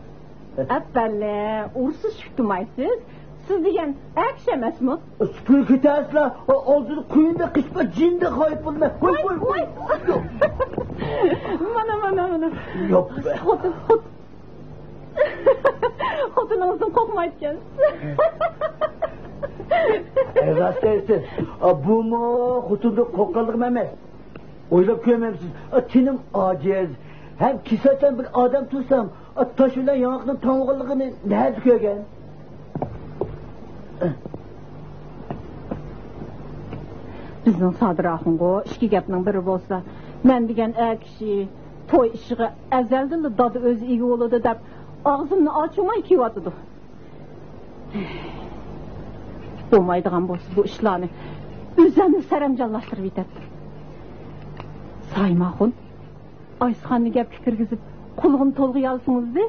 ئەپەللە، ئۇرسا شۇتۇرمايسىز. سىز دېگەن ئەر كىشى ئەمەسمۇ؟ سۈپۈرۈپ كېتەرسىلەر، ئالدىدا قۇيۇندەك قېچىپ، جىندەك غايىب بولىمەن. ۋاي، ۋاي، ۋاي. مانا، مانا، مانا. ياق. خوتۇن، خوتۇن. خوتۇنىڭىزدىن قورقمايدىكەنسىز. ئە، راست دەيسىز. ئا، بۇمۇ خوتۇندىن قورققانلىقىم ئەمەس. ئويلاپ كۆرمەمسىز؟ ئا، تېنىم ئاجىز. ھەم كېسەلچان بىر ئادەم تۇرسام، ئا، تاش بىلەن ياڭاقنىڭ تەڭ بولغانلىقىنى نەدە كۆرگەن؟ بىزنىڭ سادىر ئاخۇنغۇ ئىككى گەپنىڭ بىرى بولسا، مەن دېگەن ئەر كىشى توي ئىشىغا ئەزەلدىنلا دادا ئۆزى ئىگە بولىدۇ دەپ، ئاغزىمنى ئاچماي كېلىۋاتىدۇ. بولمايدىغان بولسا بۇ ئىشلارنى ئۆزۈملا سەرەمجانلاشتۇرۇۋېتەتتىم. سايماخۇن، ئايسىخاننى گەپكە كىرگۈزۈپ، قۇلىقىنى تولغىيالىسىڭىزدى،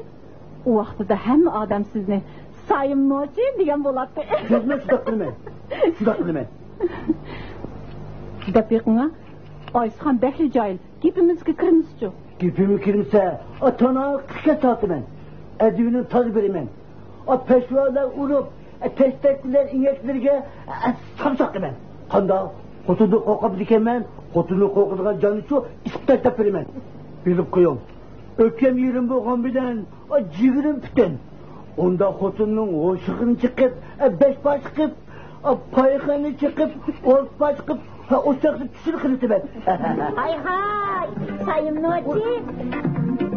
ئۇ ۋاقتىدا ھەممە ئادەم سىزنى سايىم نوچى دېگەن بولاتتى. ياق، مەن شۇنداق قىلىمەن. شۇنداق قىلىمەن. دەپ بېقىڭا، ئايسىخان بەكلا جاھىل. گېپىمىزگە كىرمىسىچۇ؟ گېپىمگە كىرمىسە، ئا، تاناققا كەت تارتىمەن. ئەدىۋىنى تازا بېرىمەن. ئا، پەشۋالار ئۇرۇپ، ئا، تەشتەكلەر ئىنەكلىرىگە، ئا، سام ساقىمەن. قانداق؟ خوتۇندىن قورقامدىكەنمەن، خوتۇندىن قورقىدىغان جانىچۇ ئىسسىق تاشلاپ بېرىمەن. بىلىپ قويۇڭ. ئۆپكەم يېرىم بولغان بىلەن، ئا، جىگىرىم پۈتۈن. ئۇنداق خوتۇننىڭ ھوشىغىنى چىقىپ، ئا، بەش پاش قىلىپ، ئا، پايخىنى چىقىپ، ئولتۇرۇپ چىقىپ، ھە، ئوچاقنى پىشۇر قىلىۋېتىمەن. ھاي، ھاي، سايىم نوچى،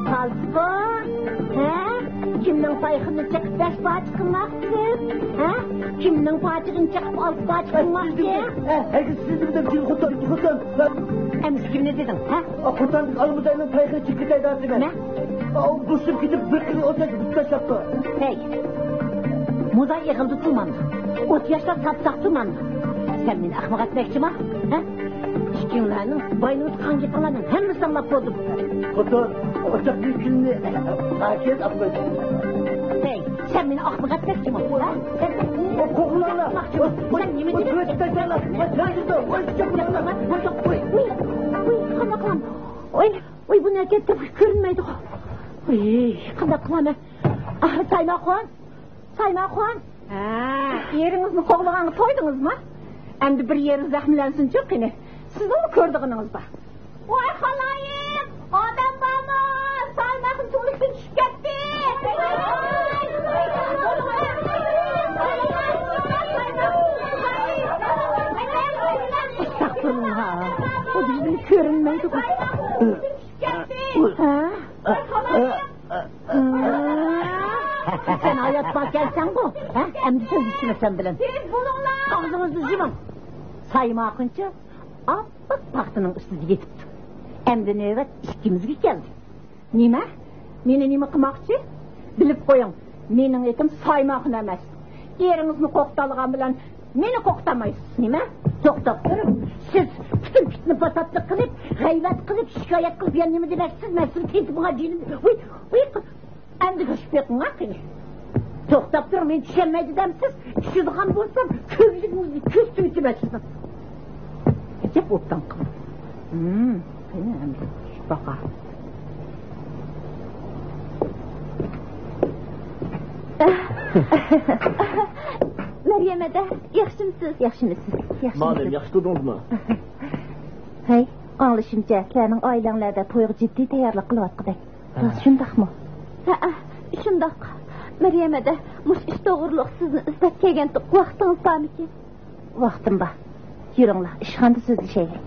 قالسىغۇ، ھە؟ كىمنىڭ پايخىنى چىقىپ بەش پاچە قىلماقچى؟ ھە؟ كىمنىڭ پاچىقىنى چىقىپ ئالتە پاچە قىلماقچى؟ ھە، ھەرگىز سىزنى بىلدىم، جىن خوتۇن، جىن خوتۇن. ئەمىسە كىمنى دېدىڭ، ھە؟ ئا، خوتۇن ئالمىداينىڭ پايخىنى چىقىپ كېتەي دەۋاتىمەن. نېمە؟ ئاۋۇ بوشىلىپ كېتىپ، بىر قىز ئوتەك بىتتاشلاپتۇ. ھەي، موزاي ئېغىلدا تۇرمامدۇ؟ ئوت ياشلاپ ساپساق تۇرمامدۇ؟ سەن مېنى ئەخمەق ئەتمەكچىما؟ ھە؟ ئىككىڭلارنىڭ باينىڭىزدا قالغان گېپىڭلارنىڭ ھەممىسىنى ئاڭلاپ بولدۇم. خوتۇن، ئوچاق يۈكۈننى ئاكىز ئاپمىدى. ھەي، سەن مېنى ئاقمىق ئەتمەكچىمۇ؟ ھە؟ سەن مېنى ئاقماقچىمۇ؟ سەن نېمە دېمەكچى؟ ۋوي، ۋوي، قانداق قىلام؟ ۋوي، ۋوي، بۇ نەرگە تېخى كۆرۈنمەيدىغۇ. ۋوي، قانداق قىلامەن؟ ئاھ، سايماخۇن، سايماخۇن. ھە، ئېرىڭىزنى قوغلىغانغا تويدىڭىزمۇ؟ ئەمدى بىر يېرى زەخىملەنسۇنچۇ قېنى. سىزنىڭمۇ كۆرىدىغىنىڭىز بار. ۋاي خالايىق، ئادەم بارمۇ؟ سايماخۇن تۈۋرۈكتىن چۈشۈپ كەتتى. ئەستەغپۇرۇللا. ئۇ بىزدىن كۆرۈنمەيدىغۇ. ھە؟ سەن ھايات باركەنسەنغۇ؟ ھە؟ ئەمدى سۆزلىشىمەن سەن بىلەن. تېز بولۇڭلار! ئاغزىڭىزنى يۇمۇڭ. سايماخۇنچە ئاپئاق پاختىنىڭ ئۈستىدە يېتىپتۇ. ئەمدى نۆۋەت ئىككىمىزگە كەلدى. نېمە؟ مېنى نېمە قىلماقچى؟ بىلىپ قويۇڭ، مېنىڭ ئېتىم سايماخۇن ئەمەس. ئېرىڭىزنى قورقۇتالىغان بىلەن مېنى قورقۇتالمايسىز، نېمە؟ توختاپ تۇرۇڭ. سىز پۈتۈن پىتنە-پاساتلىق قىلىپ، غەيۋەت قىلىپ، شىكايەت قىلىپ، يەنە نېمە دېمەكچىسىز؟ مەن سىزنى تېتىپ بولغان جېنىم. ۋۇي، ۋۇي، ئەمدى چۈشۈپ بېقىڭ، ھە، قېنى. توختاپ تۇرۇڭ، مېنى چۈشەنمەيدۇ دەمسىز؟ چۈشىدىغان بولسام، كۆزلىكىڭىزنى كۆزىتىۋېتىمەن سىزنىڭ. ئەجەب ئوبدان قىلدىڭىز. ھىم، قېنى ئەمدى چۈشۈپ باقاي. مەريەم ھەدە، ياخشىمۇسىز؟ ياخشىمۇسىز؟ ياخشىمۇسىز؟ مالىم، ياخشى تۇردىڭىزمۇ؟ ھەي، ئاڭلىشىمچە، سىلەرنىڭ ئائىلەڭلەردە تويغا جىددىي تەييارلىق قىلىۋاتقۇدەك. ھە. راست شۇنداقمۇ؟ ھەئە، شۇنداق. مەريەم ھەدە، مۇشۇ ئىش توغرۇلۇق سىزنى ئىزدەپ كەلگەنتۇق. ۋاقتىڭىز بارمىكىن؟ ۋاقتىم بار. يۈرۈڭلار، ئىشخانىدا سۆزلىشەيلى.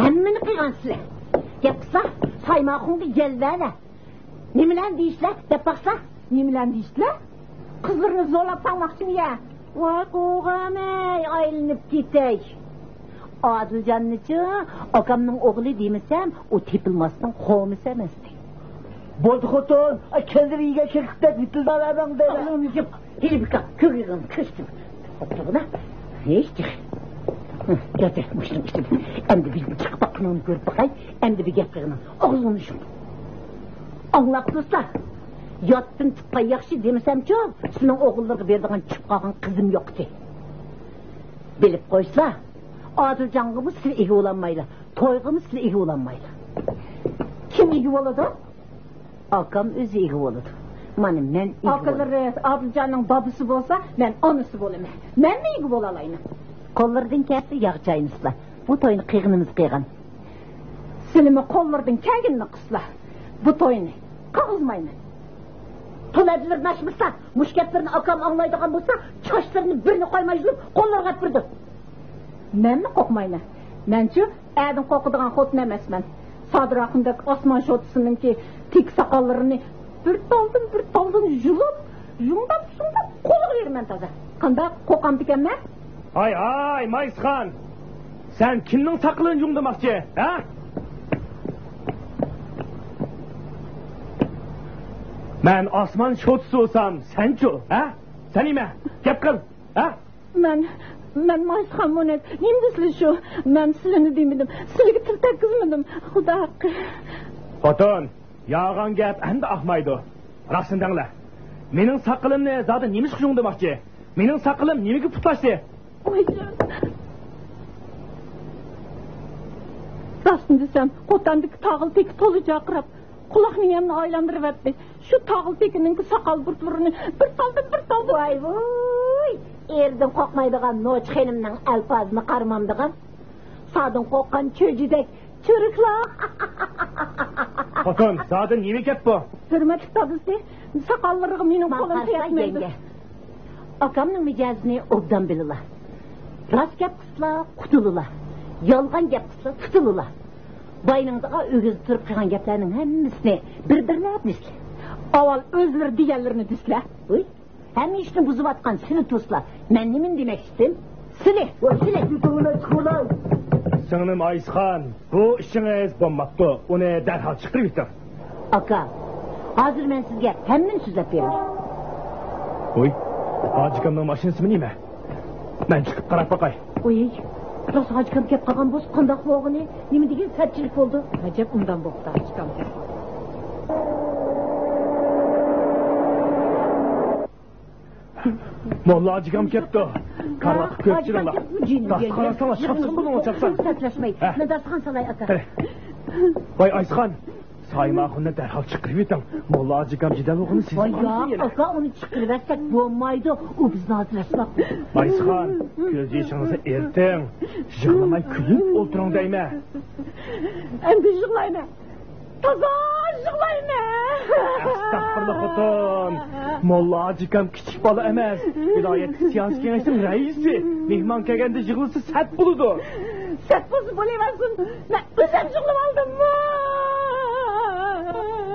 ھەممىنى قىلغان سىلەر. گەپ قىلسا، سايماخۇنغا يەل بەرلە. نېمىلەرنى دېيىشلەر، دەپ باقسا. نېمىلەرنى دېيىشلەر؟ قىزلىرىنى زورلاپ تاڭماقچىمۇ يا؟ ۋاي قوغامەي، ئايلىنىپ كېتەي. ئادىلجاننىچۇ، ئاكامنىڭ ئوغلى دېمىسەم، ئۇ تېپىلماسنىڭ خومىسى ئەمەستى. بولدى خوتۇن، ئا، كەلدىم يېگەن كېكىكتەك ۋىتىلداپ ئەمەڭدە. ئاغزىڭنى يۇم، ھېلى بىكار كۆكىگىڭ كۆچتى. ئوتتۇرغىنا. ھېچ. گەردە مۇشۇنىڭ ئىچىدە. ئەمدى بىر چىقىپ باققىنىڭنى كۆرۈپ باقاي. ئەمدى بىر گەپ قىلغىنىڭ. ئاغزىڭنى يۇم. ئاڭلاپسىزلا؟ ياتتىن تۇغقان ياخشى دېمىسەمچۇ، سېنىڭ ئوغۇللىرىغا بېرىدىغان چۈشۈپ قالغان قىزىم يوقتى. بىلىپ قويسىلا، ئادىلجانغىمۇ سىلى ئىگە بولالمايلا، تويغىمۇ سىلى ئىگە بولالمايلا. كىم ئىگە بولىدۇ؟ ئاكام ئۆزى ئىگە بولىدۇ. مانا مەن ئىگە بولىمەن. ئاكىلىرى ئادىلجاننىڭ دادىسى بولسا، مەن ئانىسى بولىمەن. مەنمۇ ئىگە بولالايمەن. قوللىرىدىن كەلسە ياغ چاينىسىلا. بۇ توينى قىلغىنىمىز قىلغان. سىلىمۇ قوللىرىدىن كەلگىنىنى قىلسىلا. بۇ توينى قىلغۇزمايمەن. تۇل ئەدىلىرىنى ئاچمىسا، مۇشۇ گەپلىرىنى ئاكام ئاڭلايدىغان بولسا، چاچلىرىنى بىرنى قويماي يۇلۇپ، قوللىرىغا ئەپ بېرىدۇ. مەنمۇ قورقمايمەن. مەنچۇ ئەدىن قورقىدىغان خوتۇن ئەمەسمەن. سادىر ئاخۇندەك ئاسمان شوتىسىنىڭكى تېكىسى ساقاللىرىنى بىر تالدىن بىر تالدىن يۇلۇپ، يۇڭداپ، يۇڭداپ قولىغا بېرىمەن تازا. قانداق، قورقامدىكەنمەن؟ ھاي، ھاي، مايسىخان! سەن كىمنىڭ ساقىلىنى يۇڭدىماقچى، ھە؟ مەن ئاسمان شوتىسى بولسام، سەنچۇ، ھە؟ سەن نېمە؟ گەپ قىل، ھە؟ مەن، مەن مايسىخان مۇنىت، نېمە دېسىلە شۇ؟ مەن سىلىنى دېمىدىم، سىلىگە تىل تەگكۈزمىدىم، خۇدا ھەققى. خوتۇن، يالغان گەپ ئەمدى ئاقمايدۇ. راستىنى دەڭلار. مېنىڭ ساقىلىمنى زادى نېمىشقا يۇڭدىماقچى؟ مېنىڭ ساقىلىم نېمىگە پۇتلاشتى؟ ۋايجان. راستىنى دېسەم، قوتاندىكى تاغىل تېكى تولا جارقىراپ، قۇلاق مېيەمنى ئايلاندۇرۇۋەتتى. شۇ تاغىل تېكىنىڭكى ساقال بۇرۇتلىرىنى بىر تالدىن بىر تالدىن. ۋاي ۋۇي! ئېرىدىن قورقمايدىغان نوچى خېنىمنىڭ ئەلپازىنى قارىمامدىغان. سادىن قورققان چۆجىدەك چۈرۈكلا. خوتۇن، زادى نېمە گەپ بۇ؟ ھۆرمەتلىك دادىسى، ساقاللىرىغا مېنىڭ قولۇم تەگمەيدۇ. ئاكامنىڭ مىجەزىنى ئوبدان بىلىلا. راست گەپ قىلسىلا، قۇتۇلىلا. يالغان گەپ قىلسىلا، تۇتۇلىلا. باينىڭدىغا ئۆگزە تۇرۇپ قىلغان گەپلەرنىڭ ھەممىسىنى بىر-بىرلەپ دېسىلە. ئاۋۋال ئۆزلىرى دېگەنلىرىنى دېسىلە. ھەممە ئىشنى بۇزۇۋاتقان سىلى تۇرسىلا، مەن نېمىنى دېمەكچىدىم؟ سىلى، سىلى. سىڭلىم ئايسىخان، بۇ ئىشىڭىز بولماپتۇ، ئۇنى دەرھال چىقىرىۋېتىڭ. ئاكا، ھازىر مەن سىزگە ھەممىنى سۆزلەپ بېرىمەن. ۋوي، ھاجىكامنىڭ ماشىنىسىمۇ نېمە؟ مەن چىقىپ قاراپ باقاي. ۋوي. راست ئاچكام كەپ قالغان بولسا قانداق بولغىنى؟ نېمە دېگەن سەتچىلىك بولدى؟ ئەجەب ئۇنداق بوپتۇ ئاچكام كەپ. موللا ئاچكام كەپتۇ. كارۋاتقا كۆپ چىرىڭلار. داستىخان ئاچساڭلار، چاپسان بولۇڭلار، چاپسان. سەتلەشمەي. ھە. مەن داستىخان سالاي، ئاكا. ۋاي ئايسىخان، سايماخۇننى دەرھال چىقىرىۋېتىڭ. موللا ئاچكام جېدەل بولغىنى سىز. ۋاي ياق، ئاكا، ئۇنى چىقىرىۋەتسەك بولمايدۇ. ئۇ بىزنى ئاجراشماق. ئايسىخان، كۆز يېشىڭىزنى ئېرىتىڭ. يىغلىماي كۈلۈپ ئولتۇرۇڭ دەيمەن. ئەمدى يىغلايمەن. تازا يىغلايمەن. ئەستەغپۇرۇللا خوتۇن. موللا ئاچكام كىچىك بالا ئەمەس. ۋىلايەت سىياسىي كېڭەشنىڭ رەئىسى. مېھمان كەلگەندە يىغلىسا سەت بولىدۇ. سەت بولسا بولۇۋەرسۇن. مەن ئۆزۈم يىغلىۋالدىممۇ؟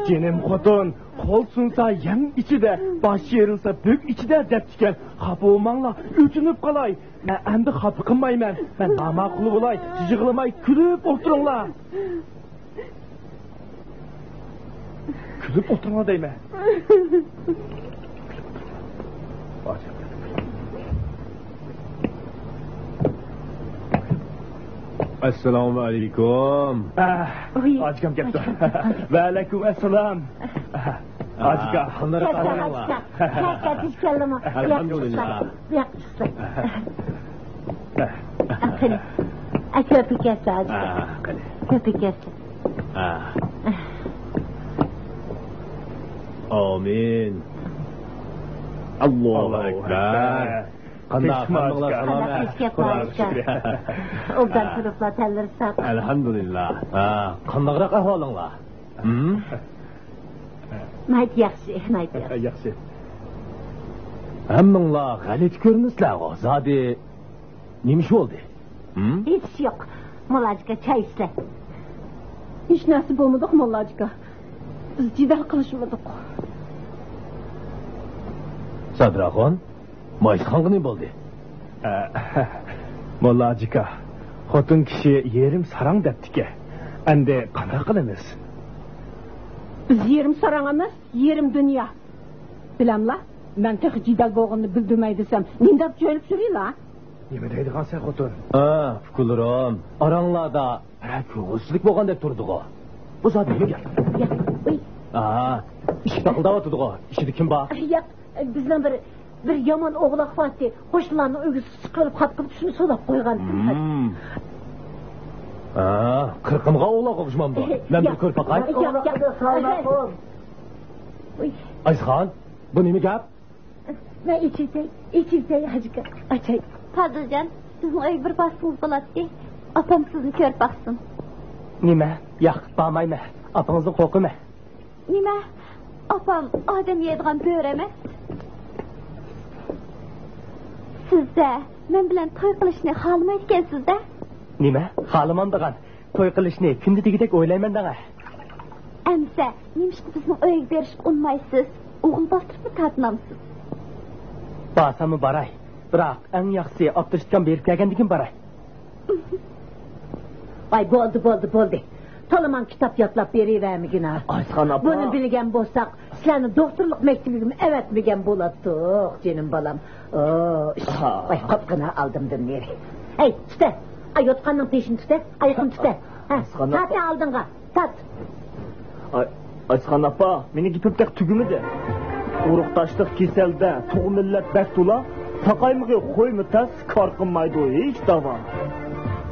جېنىم خوتۇن، قول سۇنسا يەڭ ئىچىدە، باش يېرىلسا بۆك ئىچىدە دەپتىكەن. خاپا بولماڭلار، ئۆتۈنۈپ قالاي. مەن ئەمدى خاپا قىلمايمەن. مەن ناماقۇل بولاي، يىغلىماي كۈلۈپ ئولتۇرۇڭلار. كۈلۈپ ئولتۇرۇڭلار دەيمەن. ئەسسالامۇ ئەلەيكۇم. ئاچكام كەپتۇ. ۋەئەلەيكۇم ئەسسالام. ئاچكا. قانداق ئەھۋالىڭلار؟ ئەلھەمدۇلىللا. قېنى. ئە، كۆپى كەلسە ھازىر. ھە، قېنى. كۆپى كەلسە. ھە. ئامىن. ئاللاھۇ ئەكبەر. قانداق، ھەممىڭلار سالامەت؟ ئوبدان تۇرۇپلا، تەنلىرى ساق. ئەلھەمدۇلىللا. ھە، قانداقراق ئەھۋالىڭلار؟ ھىم؟ ناھايىتى ياخشى، ناھايىتى ياخشى. ياخشى. ھەممىڭلار غەلىتە كۆرۈنىسىلەرغۇ، زادى نېمە ئىش بولدى؟ ھىم؟ ھېچ ئىش يوق. موللاجىكا، چاي ئىچسە. ھېچ نەرسە بولمىدۇق، موللاجىكا. بىز جېدەل قىلىشمىدۇق. سادىراخۇن، مايسىخانغا نېمە بولدى؟ ئە، موللاجىكا، خوتۇن كىشى يېرىم ساراڭ دەپتىكەن. ئەمدى قانداق قىلىمىز؟ بىز يېرىم ساراڭ ئەمەس، يېرىم دۇنيا. بىلەملا، مەن تېخى جېدەل بولغىنىنى بىلدۈرمەي دېسەم، نېمە دەپ جۆيلۈپ يۈرىلا؟ نېمە دەيدىغانسەن خوتۇن؟ ھە، ئۇكىلىرىم، ئاراڭلاردا بىرەر كۆڭۈلسىزلىك بولغاندەك تۇرىدىغۇ. بۇ زادى نېمە گەپ؟ ياق، ئۇي. ھە، ئىشىك تاقىلداۋاتىدىغۇ. ئىچىدە كىم بار؟ ياق، بىزنىڭ بىر، بىر يامان ئوغلاق بارتى. قوشنىلارنىڭ ئۆگزىسىگە چىقىۋېلىپ قاپقىلىپ شۇنى سولاپ قويغانتىم. ھىم. ھە، قىرقىنغا ئوغلاق ئوخشىمامدۇ؟ مەن بىر كۆرۈپ باقاي. ياق، ياق. ئۇي. ئايسىخان، بۇ نېمە گەپ؟ مەن ئېچىۋېتەي، ئېچىۋېتەي، ھاجىكا، ئاچاي. پازىلجان، بىزنىڭ ئۆيگە بىر بارسىڭىز بولاتتى. ئاپام سىزنى كۆرۈپ باقسۇن. نېمە؟ ياق، بارمايمەن. ئاپىڭىزدىن قورقىمەن. نېمە؟ ئاپام ئادەم يەيدىغان بۆرە ئەمەس. سىزدە مەن بىلەن توي قىلىشنى خالىمايدىكەنسىز-دە. نېمە؟ خالىمامدىغان؟ توي قىلىشنى كۈندە دېگۈدەك ئويلايمەن دەڭە. ئەمىسە، نېمىشقا بىزنىڭ ئۆيگە بېرىشقا ئۇنىمايسىز؟ ئوغۇل باستۇرۇپمۇ تارتىنامسىز؟ بارساممۇ باراي. بىراق، ئەڭ ياخشىسى ئاپتوشتكام بېرىپ كەلگەندىن كېيىن باراي. ۋاي، بولدى، بولدى، بولدى. تولىمان كىتاب يادلاپ بېرىۋەرمىگىن ھە. ئايسىخان ئاپا. بۇنى بىلگەن بولساق، سىلەرنى دوختۇرلۇق مەكتىۋىگىمۇ ئەۋەتمىگەن بولاتتۇق، جېنىم بالام. ئو، ئىش. ۋاي، قاپقىنا ئالدىمدىن نېرى. ھەي، تۇتە. ئاي، يوتقاننىڭ پېشىنى تۇتە. ئايىقىنى تۇتە. ھە، ئايسىخان ئاپا. تارتە ئالدىڭغا. تارت. ئاي، ئايسىخان ئاپا، مېنىڭ گېپىم تېخى تۈگىمىدى. ئۇرۇقداشلىق كېسەلدە تۇغما ئىللەت بەك تولا، ساقايمىغى خويمۇ تەس، كار قىلمايدۇ ھېچ داۋا.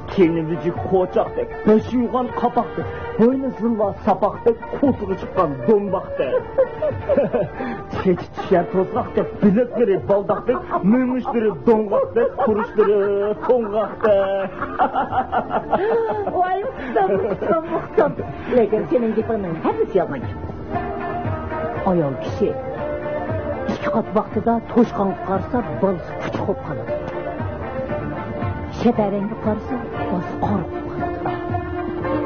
كەينى ۋىجىك قوچاقتەك، بېشى يوغان قاپاقتەك، بوينى زىلۋا ساپاقتەك، قولتۇقى چىققان دومباقتەك. چېچى چۈشەر توزغاقتەك، بىلەكلىرى بالداقتەك، مېڭىشلىرى دوڭغاقتەك، تۇرۇشلىرى توڭغاقتەك. ۋاي، ئۇقتۇم، ئۇقتۇم، ئۇقتۇم. لېكىن سېنىڭ گېپىڭنىڭ ھەممىسى يالغان گەپ. ئايال كىشى ئىككى قات ۋاقتىدا توشقانغا قارىسا، بالىسى پۇچۇق بولۇپ قالىدۇ. شەپەرەڭگە قارىسا، بالىسى قارا بولۇپ قالىدۇ.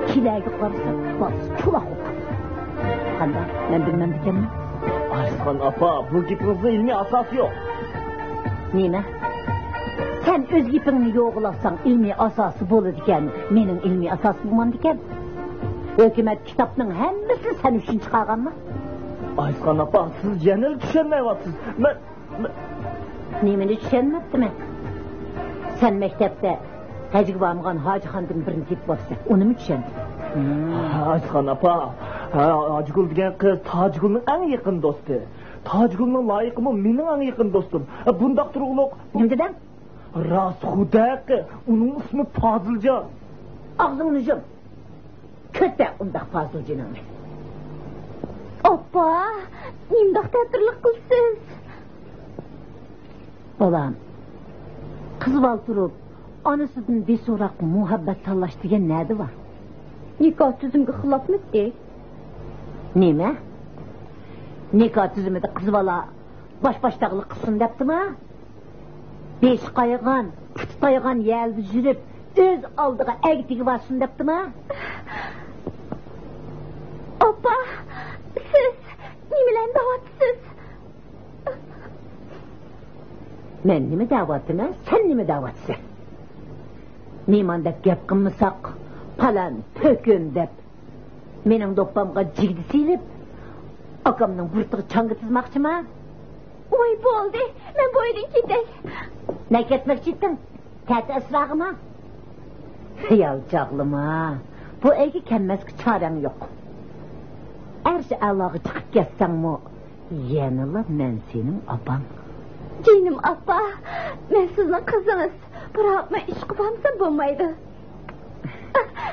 كېلەگە قارىسا، بالىسى چولاق بولۇپ قالىدۇ. قانداق؟ مەن بىلمەمدىكەنمەن؟ ئايسىخان ئاپا، بۇ گېپىڭىزنىڭ ئىلمىي ئاساسى يوق. نېمە؟ سەن ئۆز گېپىڭنى يوغىلاتساڭ، ئىلمىي ئاساسى بولىدىكەن، مېنىڭ ئىلمىي ئاساسىم بولمامدىكەن؟ ھۆكۈمەت كىتابنىڭ ھەممىسىنى سەن ئۈچۈن چىقارغانمۇ؟ ئايسىخان ئاپا، سىز يەنىلا چۈشەنمەيۋاتىسىز. مەن، مەن نېمىنى چۈشەنمەپتىمەن؟ سەن مەكتەپتە ھەجگە بارمىغان ھاجىخانىدىن بىرنى تېپىپ بوپسەن، ئۇنىمۇ چۈشەندىم. ھاجىخان ئاپا، ھە، ھاجىگۈل دېگەن قىز تاجىگۈلنىڭ ئەڭ يېقىن دوستى. تاجىگۈلنىڭ لايىقىمۇ مېنىڭ ئەڭ يېقىن دوستۇم. بۇنداق تۇرۇقلۇق. نېمە دېدىڭ؟ راست خۇداقى، ئۇنىڭ ئىسمى پازىلجان. ئاغزىڭنى يۇم. كۆتە ئۇنداق پازىلجىنىڭنى. ئاپا، نېمىنداق تەتۈرلۈك قىلىسىز؟ بالام، قىز بالا تۇرۇپ، ئانىسىدىن بىسوراق مۇھەببەت تاللاش دېگەن نەدە بار؟ نىكاھ تۈزۈمگە خىلاپمىدى؟ نېمە؟ نىكاھ تۈزۈمىدە قىز بالا باش-باشتاقلىق قىلسۇن دەپتىما؟ بېشى قايغان، پۇتى تايغان يەردە يۈرۈپ، ئۆز ئالدىغا ئەگىتىگە بارسۇن دەپتىما؟ ئاپا، سىز نېمىلەرنى دەۋاتىسىز؟ مەن نېمە دەۋاتىمەن، سەن نېمە دەۋاتىسەن؟ مېھمان دەپ گەپ قىلمىساق، پالان، پۆكۈن دەپ مېنىڭ دوپپامغا جىگدە سېلىپ، ئاكامنىڭ بۇرۇتىغا چاڭگا تىزماقچىما؟ ۋاي، بولدى، مەن بۇ ئۆيدىن كېتەي. نەگە كەتمەكچى ئىدىڭ؟ تەتە ئەسراغىما؟ خىيال چاغلىما. بۇ ئۆيگە كەلمەسكە چارەڭ يوق. ئەرشى ئەلاغا چىقىپ كەتسەڭمۇ، يەنىلا مەن سېنىڭ ئاپاڭ. جېنىم ئاپا، مەن سىزنىڭ قىزىڭىز. بىراق مەن ئىشقا بارمىسام بولمايدۇ.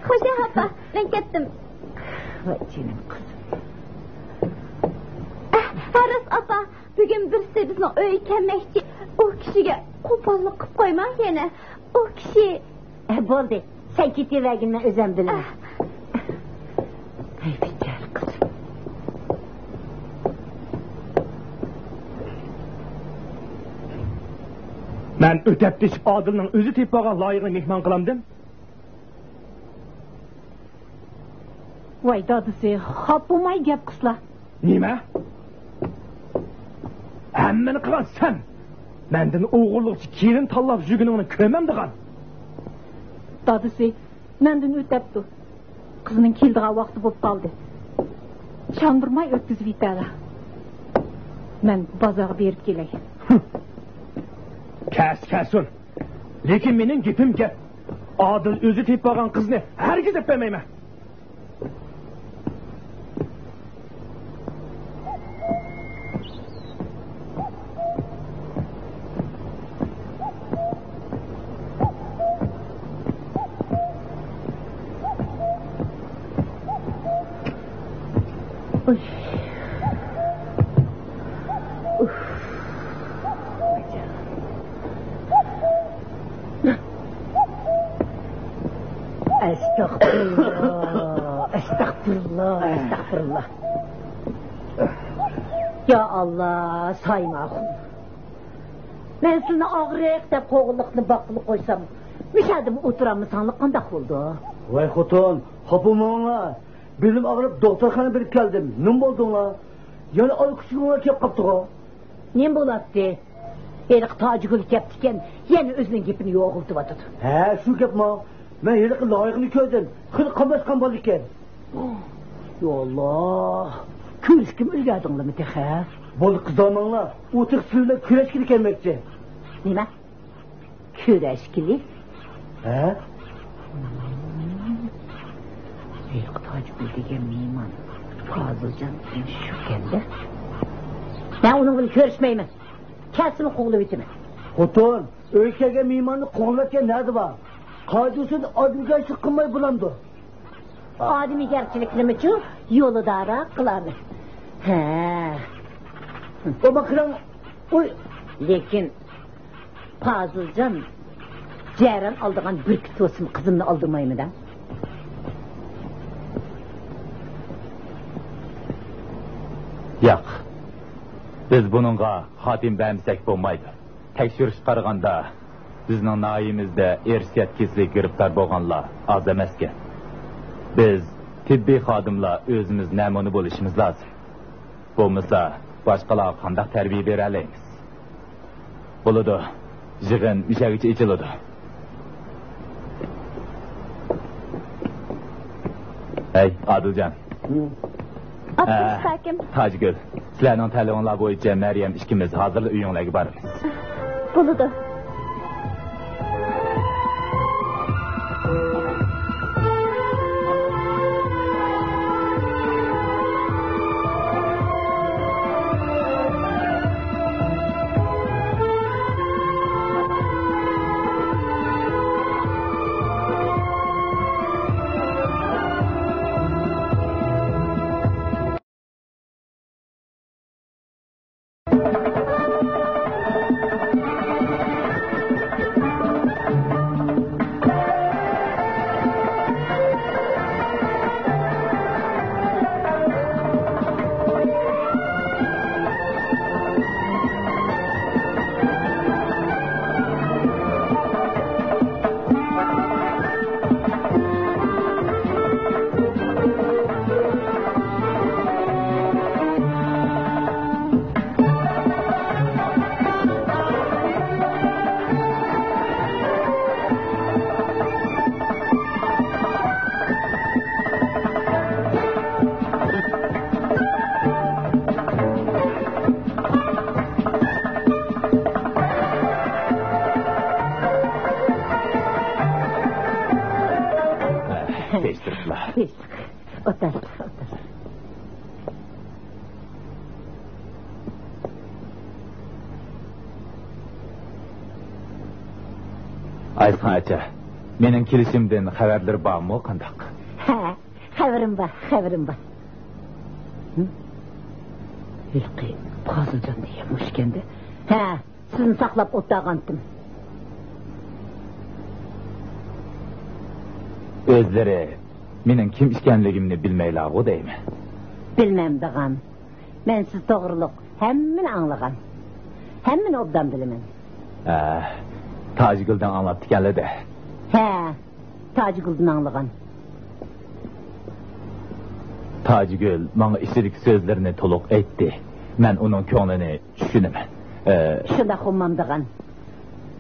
خوش ئاپا، مەن كەتتىم. ۋاي جېنىم قىزىم. ھە راست ئاپا، بۈگۈن بىرسى بىزنىڭ ئۆيگە كەلمەكچى. ئۇ كىشىگە قوپاللىق قىلىپ قويماڭ يەنە. ئۇ كىشى. ئە، بولدى، سەن كېتىۋەرگىن، مەن ئۆزۈم بىلىمەن. ئە. ھەي بىچارە قىز. مەن ئۆتەپ تېشىپ ئادىلنىڭ ئۆزى تېپىپ ئالغان لايىقىنى مېھمان قىلامدىم. ۋاي دادىسى، خاپا بولماي گەپ قىلسىلا. نېمە؟ ھەممىنى قىلغان سەن! مەندىن ئوغرىلىقچە كېلىن تاللاپ يۈرگىنىڭنى كۆرمەمدىغان! دادىسى، مەندىن ئۆتەپتۇ. قىزنىڭ كېلىدىغان ۋاقتى بولۇپ قالدى. چاندۇرماي ئۆتكۈزۈۋېتەلە. مەن بازارغا بېرىپ كېلەي. كەس، كەسۇن. لېكىن مېنىڭ گېپىم گەپ. ئادىل ئۆزى تېپىپ ئالغان قىزنى ھەرگىز ئەپ بەرمەيمەن. ئەستەغپۇرۇللا، ئەستەغپۇرۇللا، ئەستەغپۇرۇللا. يا ئاللا، سايىم ئاخۇن. مەن سىلىنى ئاغرىق دەپ قوغۇنلۇقنى باققىلى قويسام، مۇشۇ يەردىمۇ ئولتۇرالمىساڭلار قانداق بولىدۇ؟ ۋاي خوتۇن، خاپا بولماڭلار. بېلىم ئاغرىپ دوختۇرخانىغا بېرىپ كەلدىم. نېمە بولدۇڭلار؟ يەنە ئالا كۈچۈكۈڭلار كېلىپ قاپتىغۇ. نېمە بولاتتى؟ ھېلىقى تاجىگۈل كەپتىكەن، يەنە ئۆزىنىڭ گېپىنى يوغىلىتىۋاتىدۇ. ھە، شۇ گەپمۇ. مەن ھېلىقى لايىقنى كۆردۈم. خېلى قاملاشقان بالا ئىكەن. يا ئاللا، كۆرۈشكىمۇ ئۈلگەردىڭلارمۇ تېخى؟ بولدى، قىزارماڭلار. ئۇ تېخى سىلەر بىلەن كۆرۈشكىلى كەلمەكچى. نېمە؟ كۆرۈشكىلى؟ ھە؟ ھېلىقى تاجىگۈل دېگەن مېھمان پازىلجان شۇكەندە. مەن ئۇنىڭ بىلەن كۆرۈشمەيمەن. كەلسىمۇ قوغلىۋېتىمەن. خوتۇن، ئۆيگە كەلگەن مېھماننى قوغلىۋەتكەن نەدە بار؟ قايسى ئادەمگە ئىش قىلماي بولامدۇ؟ ئادىمىيگەرچىلىكنىمۇچۇ يولىدارا قىلارمەن. ھە. ئۇما قىلىڭ. ئۇي. لېكىن پازىلجان، جەرەن ئالىدىغان بۈركۈت بولسىمۇ قىزىمنى ئالدىرمايمەن-دە. ياق. بىز بۇنىڭغا خاتىمە بەرمىسەك بولمايدۇ. تەكشۈرۈشكە قارىغاندا، بىزنىڭ ناھىيەمىزدە ئىرسىيەت كېسىلىگە گىرىپتار بولغانلار ئاز ئەمەسكەن. بىز تېببىي خادىملار ئۆزىمىز نەمۇنە بولۇشىمىز لازىم. بولمىسا، باشقىلارغا قانداق تەربىيە بېرەلەيمىز؟ بولىدۇ، يىغىن مۇشەگىچە ئېچىلىدۇ. ھەي، ئادىلجان. ھە. ئاپتوبۇس ھاكىم. تاجگۈل، سىلەرنىڭ تەلىپىڭلار بويىچە مەريەم ئىككىمىز ھازىرلا ئۆيۈڭلارغا بارىمىز. بولىدۇ. ئولتۇرۇڭلار. ئولتۇر، ئولتۇر. ئايسىخان ئاچا، مېنىڭ كېلىشىمدىن خەۋەرلىرى بارمۇ، قانداق؟ ھە، خەۋىرىم بار، خەۋىرىم بار. ھە؟ ھېلىقى پازىلجان دېگەن مۇشۇ ئىكەندە. ھە، سىزنى ساقلاپ ئولتۇرغانتىم. ئۆزلىرى مېنىڭ كىم ئىكەنلىكىمنى بىلمەيلاغۇ دەيمەن. بىلمەمدىغان. مەن سىز توغرۇلۇق ھەممىنى ئاڭلىغان. ھەممىنى ئوبدان بىلىمەن. ھە، تاجىگۈلدىن ئاڭلاپتىكەنلىدە. ھە، تاجىگۈلدىن ئاڭلىغان. تاجىگۈل ماڭا ئىچىدىكى سۆزلىرىنى تولۇق ئېيتتى. مەن ئۇنىڭ كۆڭلىنى چۈشىنىمەن. ئە، شۇنداق ئۇممامدىغان.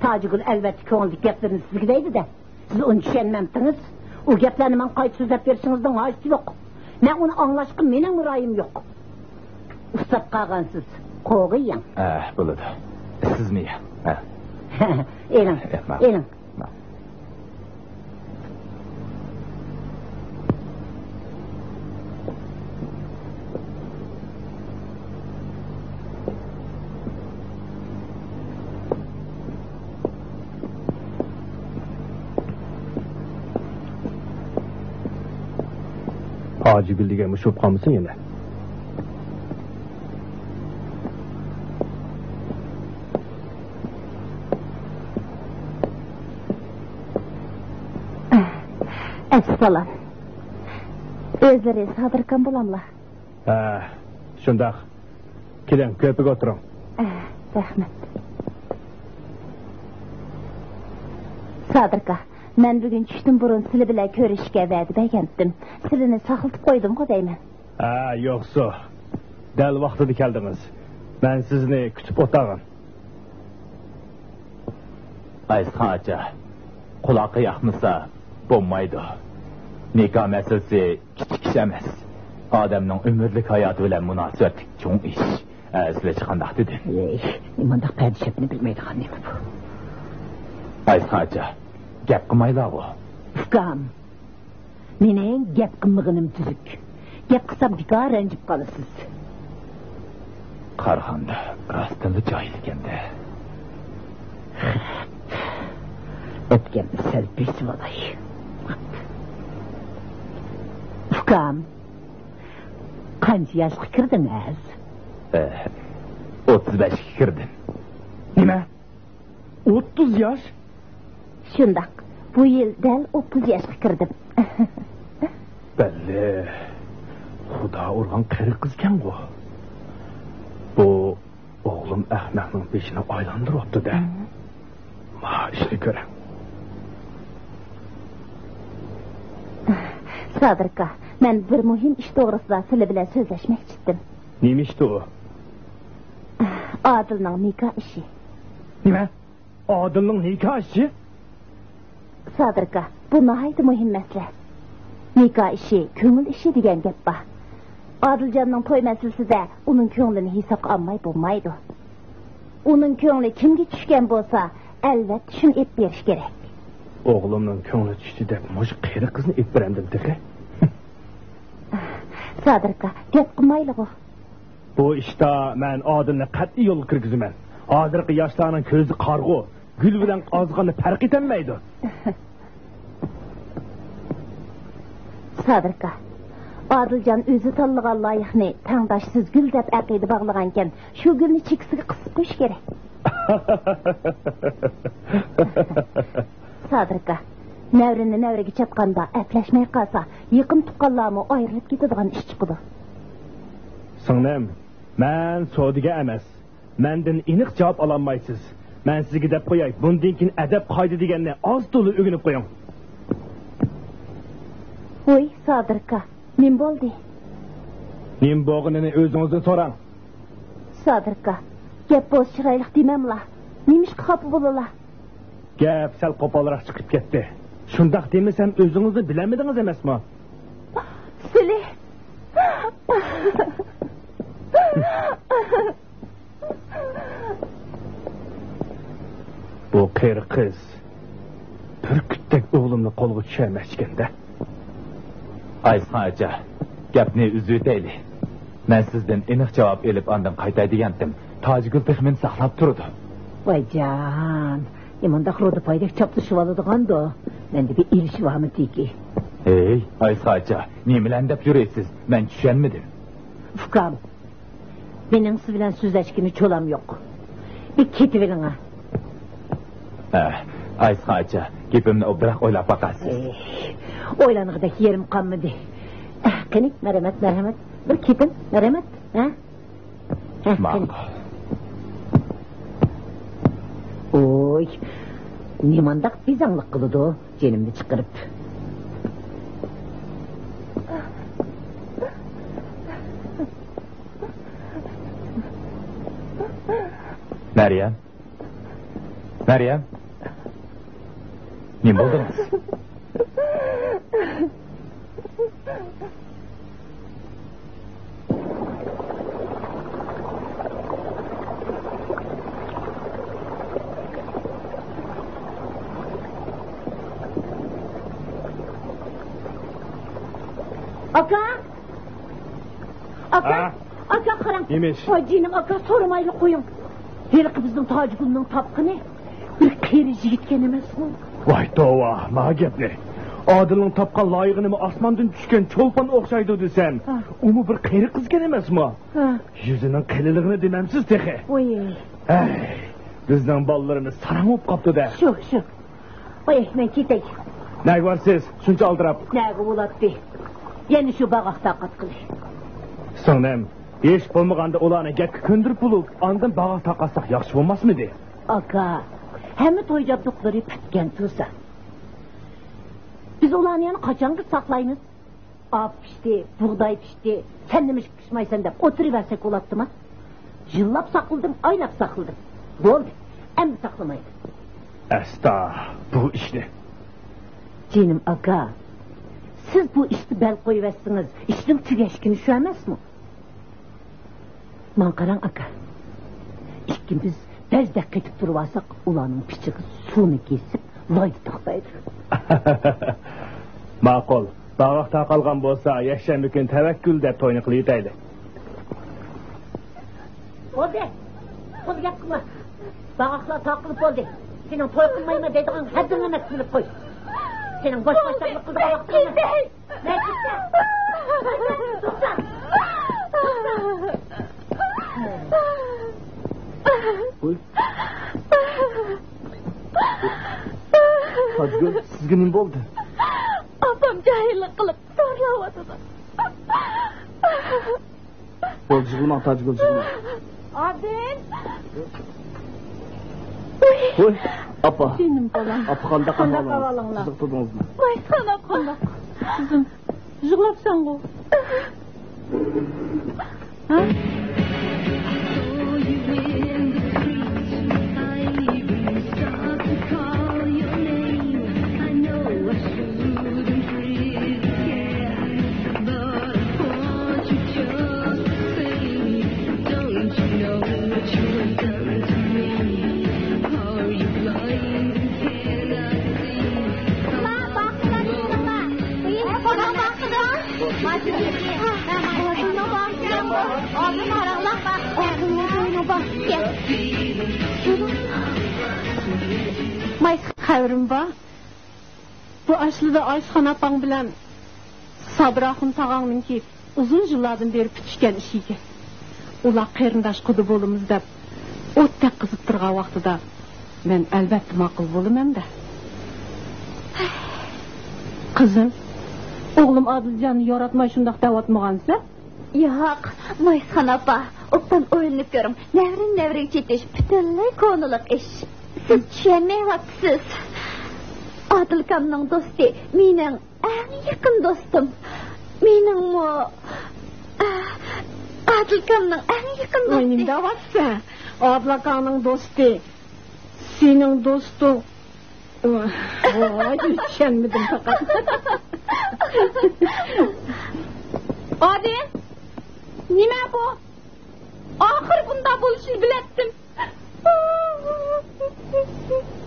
تاجىگۈل ئەلۋەتتە كۆڭلىدىكى گەپلىرىنى سىزگە دەيدۇ-دە. سىز ئۇنى چۈشەنمەمتىڭىز؟ ئۇ گەپلەرنى ماڭا قايتا سۆزلەپ بېرىشىڭىزنىڭ ھاجىتى يوق. مەن ئۇنى ئاڭلاشقا مېنىڭمۇ رايىم يوق. ئۇسساپ قالغانسىز. قوغا يەڭ. ئە، بولىدۇ. سىزمۇ يەڭ. ئە. ئېلىڭ، ئە، ماقۇل. ئېلىڭ. ماقۇل. ھاجىگۈل دېگەن مۇشۇ بولۇپ قالمىسۇن يەنە. ئەسسالام. ئۆزلىرى سادىركام بولاملا؟ ھە، شۇنداق. كېلىڭ، كۆرپىگە ئولتۇرۇڭ. ئە، رەھمەت. سادىركا، مەن بۈگۈن چۈشتىن بۇرۇن سىلى بىلەن كۆرۈشۈشكە ۋەدە بەرگەنتىم. سىلىنى ساقلىتىپ قويدۇمغۇ دەيمەن. ھە، يوقسۇ. دەل ۋاقتىدا كەلدىڭىز. مەن سىزنى كۈتۈپ ئولتۇرغان. ئايسىخان ئاچا، قۇلاققا ياقمىسا بولمايدۇ. نىكاھ مەسىلىسى كىچىك ئىش ئەمەس. ئادەمنىڭ ئۆمۈرلۈك ھاياتى بىلەن مۇناسىۋەتلىك چوڭ ئىش. ئە، سىلەرچە قانداق دېدى؟ ۋەي، نېمانداق پەدىشەپنى بىلمەيدىغان نېمە بۇ؟ ئايسىخان ئاچا، گەپ قىلمايلاغۇ. ئۇكام، مېنىڭ گەپ قىلمىغىنىم تۈزۈك. گەپ قىلسام بىكار رەنجىپ قالىسىز. قارىغاندا راستتىنلا جاھىل ئىكەندە. ئۆپكەمنى سەل بېسىۋالاي. ئۇكام، قانچە ياشقا كىردىڭىز؟ ئە، ئوتتۇز بەشكە كىردىم. نېمە؟ ئوتتۇز ياش؟ شۇنداق. بۇ يىل دەل ئوتتۇز ياشقا كىردىم. بەللى، خۇدا ئۇرغان قېرى قىزكەنغۇ. بۇ ئوغلۇم ئەخمەقنىڭ بېشىنى ئايلاندۇرۇۋاپتۇ-دە. ما ئىشنى كۆرە. سادىركا، مەن بىر مۇھىم ئىش توغرىسىدا سىلى بىلەن سۆزلەشمەكچىدىم. نېمە ئىشتۇ ئۇ؟ ئادىلنىڭ نىكاھ ئىشى. نېمە؟ ئادىلنىڭ نىكاھ ئىشى؟ سادىركا، بۇ ناھايىتى مۇھىم مەسىلە. نىكاھ ئىشى، كۆڭۈل ئىشى دېگەن گەپ بار. ئادىلجاننىڭ توي مەسىلىسىدە ئۇنىڭ كۆڭلىنى ھېسابقا ئالماي بولمايدۇ. ئۇنىڭ كۆڭلى كىمگە چۈشكەن بولسا، ئەلۋەتتە شۇنى ئېلىپ بېرىش كېرەك. ئوغلۇمنىڭ كۆڭلى چۈشتى دەپ مۇشۇ قېرى قىزنى ئېلىپ بېرەمدىم تېخى. سادىركا، گەپ قىلمايلىغۇ. بۇ ئىشتا مەن ئادىلنى قەتئىي يولغا كىرگۈزىمەن. ھازىرقى ياشلارنىڭ كۆزى قارىغۇ، گۈل بىلەن قازغاننى پەرق ئېتەلمەيدۇ. سادىركا، ئادىلجان ئۆزى تاللىغان لايىقنى تەڭداشسىز گۈل دەپ ئەقىدە باغلىغانىكەن، شۇ گۈلنى چېكىسىگە قىسىپ قويۇش كېرەك. سادىركا، نەۋرىنى نەۋرىگە چاتقاندا ئەپلەشمەي قالسا، يېقىن تۇغقانلارمۇ ئايرىلىپ كېتىدىغان ئىش چىقىدۇ. سىڭلىم، مەن سودىگەر ئەمەس. مەندىن ئېنىق جاۋاب ئالالمايسىز. مەن سىزگە دەپ قوياي، بۇندىن كېيىن ئەدەپ-قائىدە دېگەننى ئاز-تولا ئۆگىنىپ قويۇڭ. ۋوي، سادىركا، نېمە بولدى؟ نېمە بولغىنىنى ئۆزىڭىزدىن سوراڭ. سادىركا، گەپ بولسا چىرايلىق دېمەملا. نېمىشقا خاپا بولىلا؟ گەپ سەل قوپالراق چىقىپ كەتتى. شۇنداق دېمىسەم، ئۆزىڭىزنى بىلەلمىدىڭىز ئەمەسمۇ؟ سىلى. بۇ قېرى قىز بۈركۈتتەك ئوغلۇمنى قولغا چۈشۈرمەكچىكەن-دە. ئايسىخان ئاچا، گەپنى ئۈزۈۋېتەيلى. مەن سىزدىن ئېنىق جاۋاب ئېلىپ، ئاندىن قايتاي دېگەنتىم. تاجگۈل تېخى مېنى ساقلاپ تۇرىدۇ. ۋايجان، نېمانداق رۇدىپايدەك چاپلىشىۋالىدىغاندۇ؟ مەندە بىر ئېلىشى بارمىتىكى؟ ھەي، ئايسىخان ئاچا، نېمىلەرنى دەپ يۈرىسىز؟ مەن چۈشەنمىدىم. ئۇكام، مېنىڭ سىز بىلەن سۆزلەشكىنى چولام يوق. بىر كېتىۋېلىڭە. ھە، ئايسىخان ئاچا، گېپىمنى ئوبدانراق ئويلاپ باقارسىز. ئېي، ئويلانغۇدەك يېرىم قالمىدى. ئە، قېنى، مەرھەمەت، مەرھەمەت. بىر كېتىڭ، مەرھەمەت. ھە؟ ھە، ماقۇل. قېنى. ۋوي، نېمانداق بىزەڭلىق قىلىدۇ، جېنىمنى چىقىرىپ. مەريەم. مەريەم. نېمە بولدىڭىز؟ ئاكا! ئاكا! ھە؟ ئاكا، قاراڭ. نېمە ئىش؟ ۋاي جېنىم ئاكا، سورىمايلا قويۇڭ. ھېلىقى بىزنىڭ تاجگۈلنىڭ تاپقىنى بىر قېرى يىگىتكەن ئەمەسمۇ؟ ۋاي توۋا، ما گەپنى. ئادىلنىڭ تاپقان لايىقى نېمە ئاسماندىن چۈشكەن چولپان ئوخشايدۇ دېسەم، ھە. ئۇمۇ بىر قېرى قىزكەن ئەمەسمۇ؟ ھە. يۈزىنىڭ قېلىنلىقىنى دېمەمسىز تېخى. ۋوي. ھەي، بىزنىڭ بالىلىرىمىز ساراڭ بولۇپ قاپتۇ-دە. شۇ، شۇ. ۋاي، مەن كېتەي. نەگە بارسىز، شۇنچە ئالدىراپ؟ نەگە بولاتتى؟ يەنە شۇ باغاق تاقاتقىلى. سىڭلىم، ھېچ بولمىغاندا ئۇلارنى گەپكە كۆندۈرۈپ بولۇپ، ئاندىن باغاق تاقاتساق ياخشى بولماسمىدى؟ ئاكا، ھەممە توي جابدۇقلىرى پۈتكەن تۇرسا، بىز ئۇلارنى يەنە قاچانغا ساقلايمىز؟ ئاپ پىشتى، بۇغداي پىشتى، سەن نېمىشقا پىشمايسەن دەپ ئولتۇرۇۋەرسەك بولاتتىما؟ يىللاپ ساقلىدىم، ئايلاپ ساقلىدىم. بولدى، ئەمدى ساقلىمايمەن. ئەستا، بۇ ئىشنى. جېنىم ئاكا، سىز بۇ ئىشتا بەل قويۇۋەتسىڭىز، ئىشنىڭ تۈگەشكىنى شۇ ئەمەسمۇ؟ ماڭا قاراڭ، ئاكا. ئىككىمىز بەزدەك قېتىپ تۇرۇۋالساق، ئۇلارنىڭ پىچىقى سۇنى كېسىپ، لايدا توختايدۇ. ماقۇل. باغاق تاقالغان بولسا، يەكشەنبە كۈنى تەۋەككۈل دەپ توينى قىلىۋېتەيلى. بولدى. قول گەپ قىلما. باغاقلار تاقىلىپ بولدى. سېنىڭ توي قىلمايمەن دەيدىغان ھەددىڭ ئەمەس، بىلىپ قوي. سېنىڭ بوش-بوشاقلىق قىلىدىغان ۋاقتىڭ ئەمەس. ۋوي. تاجگۈل، سىزگە نېمە بولدى؟ ئاپام جاھىللىق قىلىپ زورلاۋاتىدۇ. بولدى، يىغلىماڭ، تاجگۈل، يىغلىماڭ. ئادىل! ۋوي، ئاپا. جېنىم بالام. ئاپا، قانداق ئەھۋالىڭىز؟ قىزىق تۇردىڭىزمۇ؟ ۋايسخان ئاپا. قىزىم، يىغلاپسەنغۇ؟ ھە؟ مايسا خەۋىرىم بار. بۇ ئاشلىدا ئايسىخان ئاپاڭ بىلەن سابىر ئاخۇن تاغاڭنىڭكى ئۇزۇن يىللاردىن بېرى پۈتۈشكەن ئىشى ئىكەن. ئۇلار قېرىنداش قۇدا بولىمىز دەپ ئوتتەك قىزىپ تۇرغان ۋاقتىدا، مەن ئەلۋەتتە ماقۇل بولىمەن-دە. قىزىم، ئوغلۇم ئادىلجاننى ياراتماي شۇنداق دەۋاتمىغانسەن؟ ياق، مايسىخان ئاپا، ئوبدان ئويلىنىپ كۆرۈڭ. نەۋرىنى نەۋرىگە چېتىش پۈتۈنلەي كونىلىق ئىش. سىز چۈشەنمەيۋاتىسىز. ئادىلكامنىڭ دوستى مېنىڭ ئەڭ يېقىن دوستۇم. مېنىڭمۇ، ئادىلكامنىڭ ئەڭ يېقىن دوستى. ۋاي، نېمە دەۋاتىسەن؟ ئادىل ئاكاڭنىڭ دوستى سېنىڭ دوستۇڭ. ۋاي، چۈشەنمىدىم پەقەت. ئادىل، نېمە بۇ؟ ئاخىرى بۇنداق بولۇشىنى بىلەتتىم.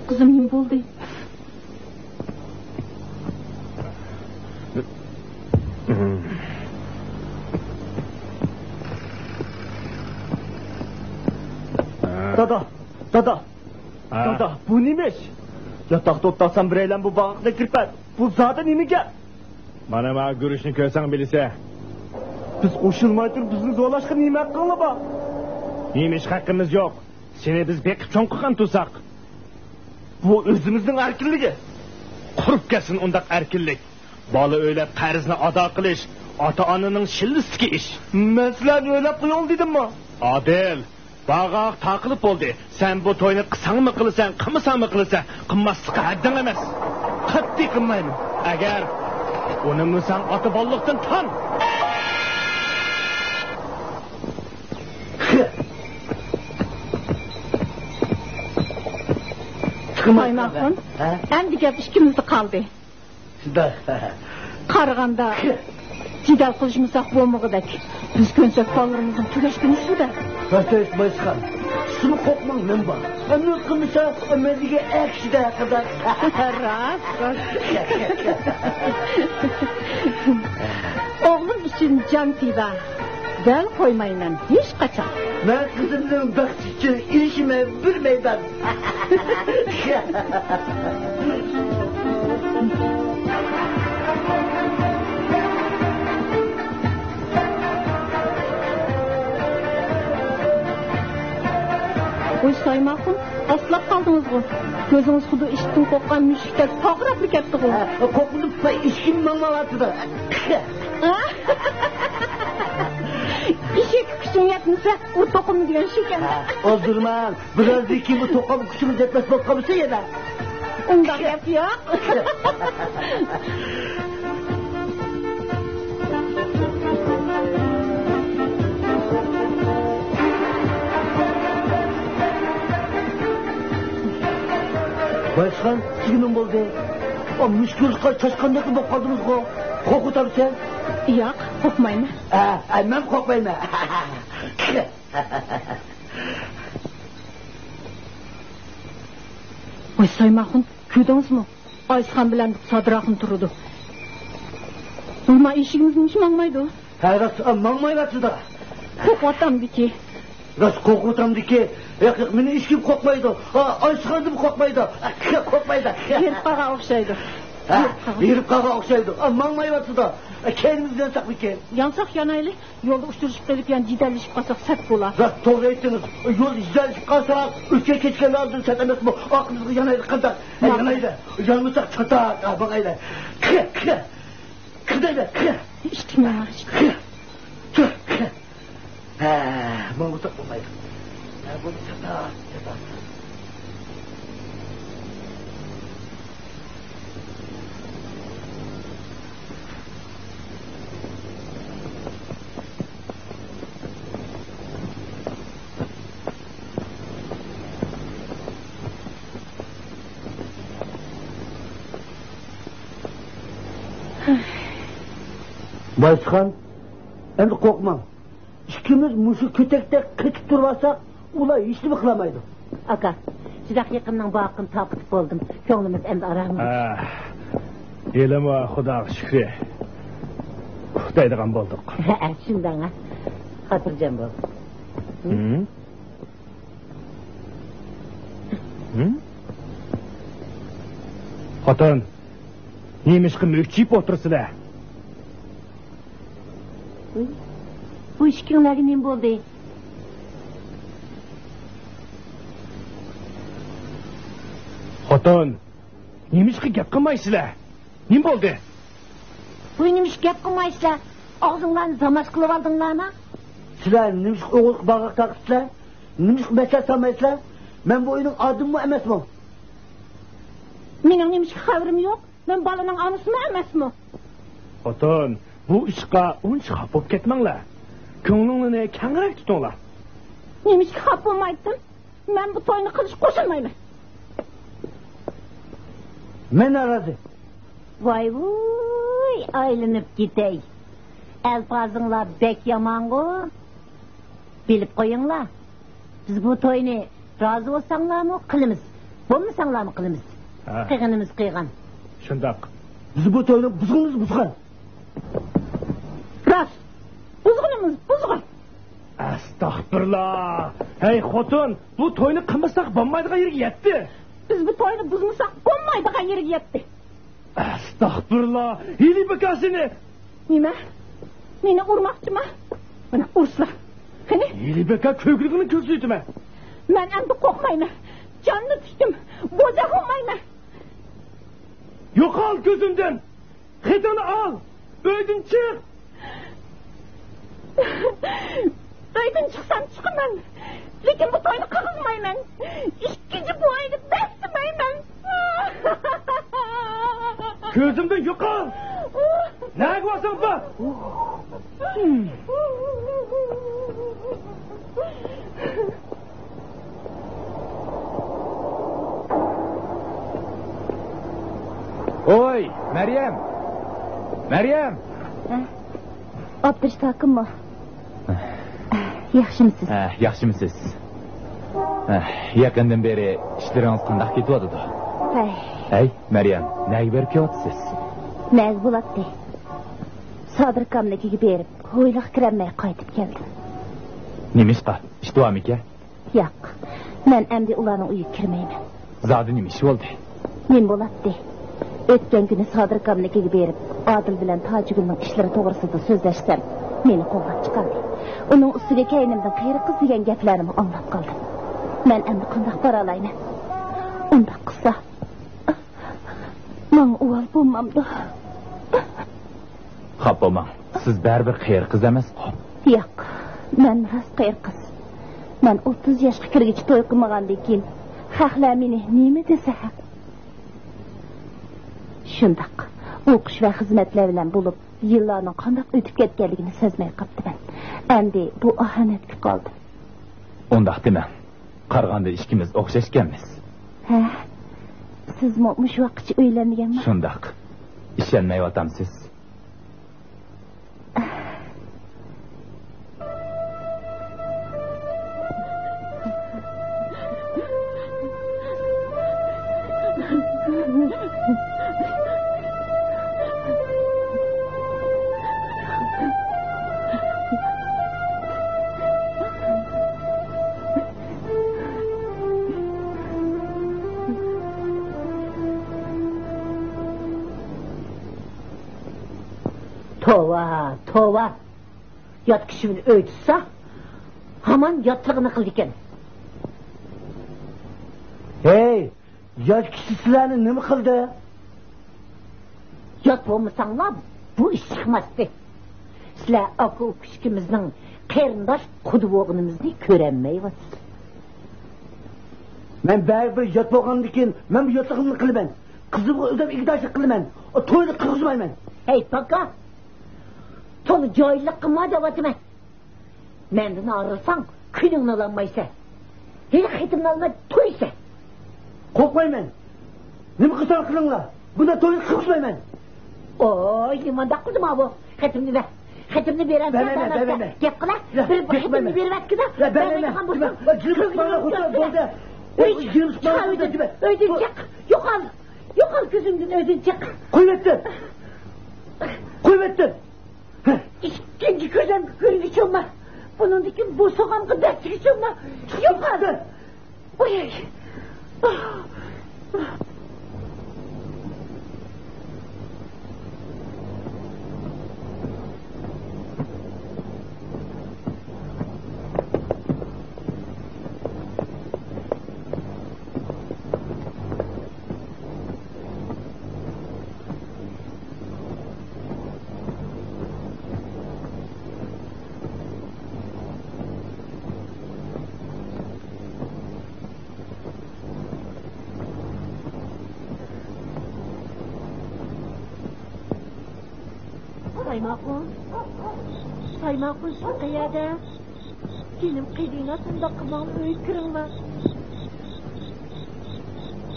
قىزىم، نېمە بولدى؟ دادا، دادا، ھە؟ دادا، بۇ نېمە ئىش؟ ياتاقتا ئولتۇرسام بىرەيلەن بۇ باغاقنى كىرپەت. بۇ زادى نېمە گەپ؟ مانا ما گۈرۈچنى كۆرسەڭ بىلىسەن. بىز قوشۇلماي تۇرۇپ بىزنى زورلاشقا نېمە ھەققىڭلار بار؟ نېمە ئىش ھەققىمىز يوق؟ سېنى بىز بېقىپ چوڭ قىلغان تۇرساق. بۇ ئۆزىمىزنىڭ ئەركىنلىكى. قۇرۇپ كەتسۇن ئۇنداق ئەركىنلىك. بالا ئۆيلەپ قەرزنى ئادا قىلىش ئاتا-ئانىنىڭ شىللىسىدىكى ئىش. مەن سىلەرنى ئۆيلەپ قويۇڭ دېدىممۇ؟ ئادىل، باغاق تاقىلىپ بولدى. سەن بۇ توينى قىلساڭمۇ قىلىسەن، قىلمىساڭمۇ قىلىسەن. قىلماسلىققا ھەددىڭ ئەمەس. قەتئىي قىلمايمەن. ئەگەر ئۇنىمىساڭ ئاتا بالىلىقتىن تان. قايماقۇن، ھە؟ ئەمدى گەپ ئىككىمىزدە قالدى. شۇنداق. قارىغاندا، جېدەل قىلىشمىساق بولمىغۇدەك. بىز كۆنسەك، بالىلىرىمىزنىڭ تۈگەش كۈنى شۇ-دە. راست ئېيتىپ، بايسىخان. سىزمۇ قورقماڭ، مەن بار. ئەمدى قىلمىسا، مەن دېگەن ئەكسىدە قىلدى. راست، راست. ئوغلۇم ئۈچۈن جان پىدا. دەل قويمايمەن ھېچقاچان. مەن قىزىمنىڭ بەختى ئۈچۈن ئېرىشىمەن بىر مەيدان. ۋوي سايماخۇن، ئاسلاپ قالدىڭىزغۇ؟ كۆزىڭىز خۇددى ئىشىكتىن قورققان مۈشۈكتەك پارقىراپلا كەتتىغۇ؟ ھە، قورقۇپ ئىشىكىم ماڭمايۋاتىدۇ. ئېشەككە كۈچۈڭ يەتمىسە، ئۇ توقۇمنى دېگەن شۇ ئىكەن. ھە، ئالدىرىماڭ. بىرازدىن كېيىن بۇ توقۇم كۈچىڭىز يەتمەس بولۇپ قالمىسا يەنە. ئۇنداق گەپ يوق. بايسىخان، سىزگە نېمە بولدى؟ ئا، مۈشكۈل قىلىپ چاشقاندەك بولۇپ قالدىڭىزغۇ. قورقۇتامسەن؟ ياق، قورقمايمەن. ئە، ئە، مەن قورقمايمەن. ۋاي سايماخۇن، كۆردىڭىزمۇ؟ ئايسىخان بىلەن سادىراخۇن تۇرىدۇ. بۇ ما ئىشىكىمىز نېمىشقا ماڭمايدۇ؟ ھە، راست، ئا، ماڭمايۋاتىدۇ. قورقۇۋاتامدىكى. راست، قورقۇۋاتامدىكى. ياق، ياق، مېنىڭ ئىشىكىم قورقمايدۇ. ئا، ئايسىخاندىن قورقمايدۇ. قورقمايدۇ. ھېرىپ قالغان ئوخشايدۇ. ھە، ھېرىپ قالغان. ھېرىپ قالغان ئوخشايدۇ. ئا، ماڭمايۋاتىدۇ. ئا، كەينىمىزدىن يانساقمىكىن؟ يانساق يانايلى. يولدا ئۇچرىشىپ قېلىپ، يەنە جېدەللىشىپ قالساق سەت بولا. راست، توغرا ئېيتتىڭىز. يولدا جېدەللىشىپ قالساق، ئۆتكەن كەچكەنلەردىن سەت ئەمەسمۇ؟ ئارقىمىزغا يانايلى قانداق؟ ھە، ماقۇل. يانايلى. يانمىساق چاتاق. ھە، ماڭايلى. قى، قى. قى دەيلى، قى. ئىشتىكمۇ يامان. قى. تۇر، قى. ھە، ماڭمىساق بولمايدۇ. ھە، بۇنى چاتاق، چاتاق. بايسىخان، ئەمدى قورقماڭ. ئىككىمىز مۇشۇ كۆتەكتە قېتىپ تۇرۇۋالساق، ئۇلار ھېچنېمە قىلالمايدۇ. ئاكا، شۇنداق يېقىننىڭ باغىقىنى تارقىتىپ بولدۇم. كۆڭلىمىز ئەمدى ئارام. ھە، ھېلىمۇ خۇداغا شۈكرى. ئۇخلايدىغان بولدۇق. ھە، شۇنداق. خاتىرجەم بول. ھىم؟ ھىم؟ خوتۇن، نېمىشقا مۈكچىيىپ ئولتۇرىسىلەر؟ بۇ ئىككىڭلارغا نېمە بولدى؟ خوتۇن، نېمىشقا گەپ قىلمايسىلەر؟ نېمە بولدى؟ بۇ نېمىشقا گەپ قىلمايسىلەر؟ ئاغزىڭلارنى زاماس قىلىۋالدىڭلارمۇ؟ سىلەر نېمىشقا ئوغۇلغا باغاق تارقىتىسىلەر؟ نېمىشقا مەسەل سالمايسىلەر؟ مەن بۇ ئۆينىڭ ئادىمىمۇ ئەمەسمۇ؟ مېنىڭ نېمىشقا خەۋىرىم يوق؟ مەن بالىنىڭ ئانىسىمۇ ئەمەسمۇ؟ خوتۇن، بۇ ئىشقا ئۇنچە خاپا بولۇپ كەتمەڭلار. كۆڭلۈڭلارنى كەڭرەك تۇتۇڭلار. نېمىشقا خاپا بولمايتتىم؟ مەن بۇ توينى قىلىشقا قوشۇلمايمەن. مەن نارازى. ۋاي ۋۇي، ئايلىنىپ كېتەي. ئەلپازىڭلار بەك يامانغۇ. بىلىپ قويۇڭلار. بىز بۇ توينى رازى بولساڭلارمۇ قىلىمىز، بولمىساڭلارمۇ قىلىمىز. ھە. قىلغىنىمىز قىلغان. شۇنداق. بىز بۇ توينى بۇزغىنىمىز بۇزغان. راست. بۇزغىنىمىز بۇزغان. ئەستەغپۇرۇللا! ھەي خوتۇن، بۇ توينى قىلمىساق بولمايدىغان يەرگە يەتتى. بىز بۇ توينى بۇزمىساق بولمايدىغان يەرگە يەتتى. ئەستەغپۇرۇللا! ھىيلە بىكار سېنى! نېمە؟ مېنى ئۇرماقچىما؟ مانا ئۇرسىلا. قېنى؟ ھىيلە بىكار كۆكرىكىڭنى كۆرسىتىمەن. مەن ئەمدى قورقمايمەن. جاننى تىكتىم. بوزەك بولمايمەن. يوقال كۆزۈمدىن! خېتىڭنى ئال! ئۆيدىن چىق! ئۆيدىن چىقسام چىقىمەن، لېكىن بۇ توينى قىلغۇزمايمەن. ئىككىنچى بوۋاينى بەسلىمەيمەن. كۆزۈمدىن يوقال! نەگە بارساڭ بار! ھوي، مەريەم! مەريەم! ھە؟ ئابدۇرۇش ھاكىممۇ؟ ياخشىمۇسىز؟ ھە، ياخشىمۇسىز؟ ھە، يېقىندىن بېرى ئىشلىرىڭىز قانداق كېتىۋاتىدۇ؟ ھەي. ھەي، مەريەم، نەگە بېرىپ كېلىۋاتىسىز؟ نەگە بولاتتى؟ سادىر ئاكامنىڭكىگە بېرىپ، ھويلىغا كىرەلمەي قايتىپ كەلدىم. نېمىشقا؟ ئىش داۋامىكەن؟ ياق، مەن ئەمدى ئۇلارنىڭ ئۆيىگە كىرمەيمەن. زادى نېمە ئىش بولدى؟ نېمە بولاتتى؟ ئۆتكەن كۈنى سادىر ئاكامنىڭكىگە بېرىپ، ئادىل بىلەن تاجىگۈلنىڭ ئىشلىرى توغرىسىدا سۆزلەشسەم، مېنى قوغلاپ چىقاردى. ئۇنىڭ ئۈستىگە كەينىمدىن قېرى قىز دېگەن گەپلەرنىمۇ ئاڭلاپ قالدىم. مەن ئەمدى قانداق بارالايمەن؟ ئۇنداق قىلسا، ماڭا ئۇۋال بولمامدۇ؟ خاپا بولماڭ، سىز بەرىبىر قېرى قىز ئەمەسقۇ. ياق، مەن راست قېرى قىز. مەن ئوتتۇز ياشقا كىرگۈچە توي قىلمىغاندىن كېيىن، خەقلەر مېنى نېمە دېسە ھەق. شۇنداق، ئوقۇش ۋە خىزمەتلەر بىلەن بولۇپ، يىللارنىڭ قانداق ئۆتۈپ كەتكەنلىكىنى سەزمەي قاپتىمەن. ئەمدى بۇ ئاھانەتكە قالدىم. ئۇنداق دېمەڭ. قارىغاندا ئىككىمىز ئوخشاش ئىكەنمىز. ھە، سىزمۇ مۇشۇ ۋاقىتچە ئۆيلەنگەنمۇ؟ شۇنداق. ئىشەنمەيۋاتامسىز؟ توۋا، توۋا! يات كىشى بىلەن ئۆي تۇتسا، ھامان ياتلىقىنى قىلىدىكەن. ھەي، يات كىشى سىلەرنى نېمە قىلدى؟ يات بولمىساڭلار، بۇ ئىش چىقماستى. سىلەر ئاكا-ئۇكا ئىككىمىزنىڭ قېرىنداش قۇدا بولغىنىمىزنى كۆرەلمەيۋاتىسىز. مەن بەرىبىر يات بولغاندىن كېيىن مەنمۇ ياتلىقىمنى قىلىمەن. قىزىمغا ئۆزۈم ئىگىدارچىلىق قىلىمەن. ئۇ توينى قىلغۇزمايمەن. ھەي، پاكا! تولا جاھىللىق قىلما دەۋاتىمەن. مەندىن ئايرىلساڭ، كۈنۈڭنى ئالالمايسەن. ھېلى خېتىمنى ئالماي تۇرىسەن. قورقمايمەن. نېمە قىلساڭ قىلىڭلار. بۇنداق توينى قىلغۇزمايمەن. ئوي، نېمانداق قىلدىم ئاۋۇ؟ خېتىمنى بەر. خېتىمنى بېرەمسەن، بەرمەيمەن، بەرمەمسەن؟ بەرمەيمەن. گەپ قىلە. ياق، بىر، بىر گەپ خېتىمنى قىلمايمەن. بېرىۋەتكىنە. يا، بەرمەيمەن. بەرمەيدىغان بولساڭ، يا، جىنىم كۆزۈڭنى چىقار ئۆيدىن. ئۆيدىن چىق. يوقال. يوقال كۆزۈمدىن، ئۆيدىن چىق. قويۇۋەتتىم. قويۇۋەتتىم. ئىككىنچى كۆزۈمگە كۆرۈنگۈچى بولما. بۇنىڭدىن كېيىن بوسۇغامغا دەسسىگۈچى بولما. يوقال. ۋاي. سايماخۇن، سايماخۇن، سىز قەيەردە؟ جېنىم قېدىنا، شۇنداق قىلماڭ، ئۆيگە كىرىڭلار.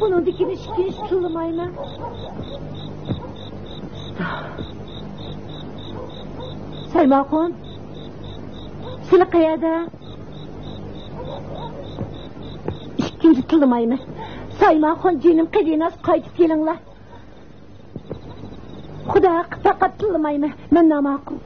بۇنىڭدىن كېيىن ئىككىنچى تىللىمايمەن. سايماخۇن، سىلى قەيەردە؟ ئىككىنچى تىللىمايمەن. سايماخۇن، جېنىم قېدىنا، قايتىپ كېلىڭلار. خۇدا ھەققى پەقەت تىللىمايمەن، مەن ناماقۇل.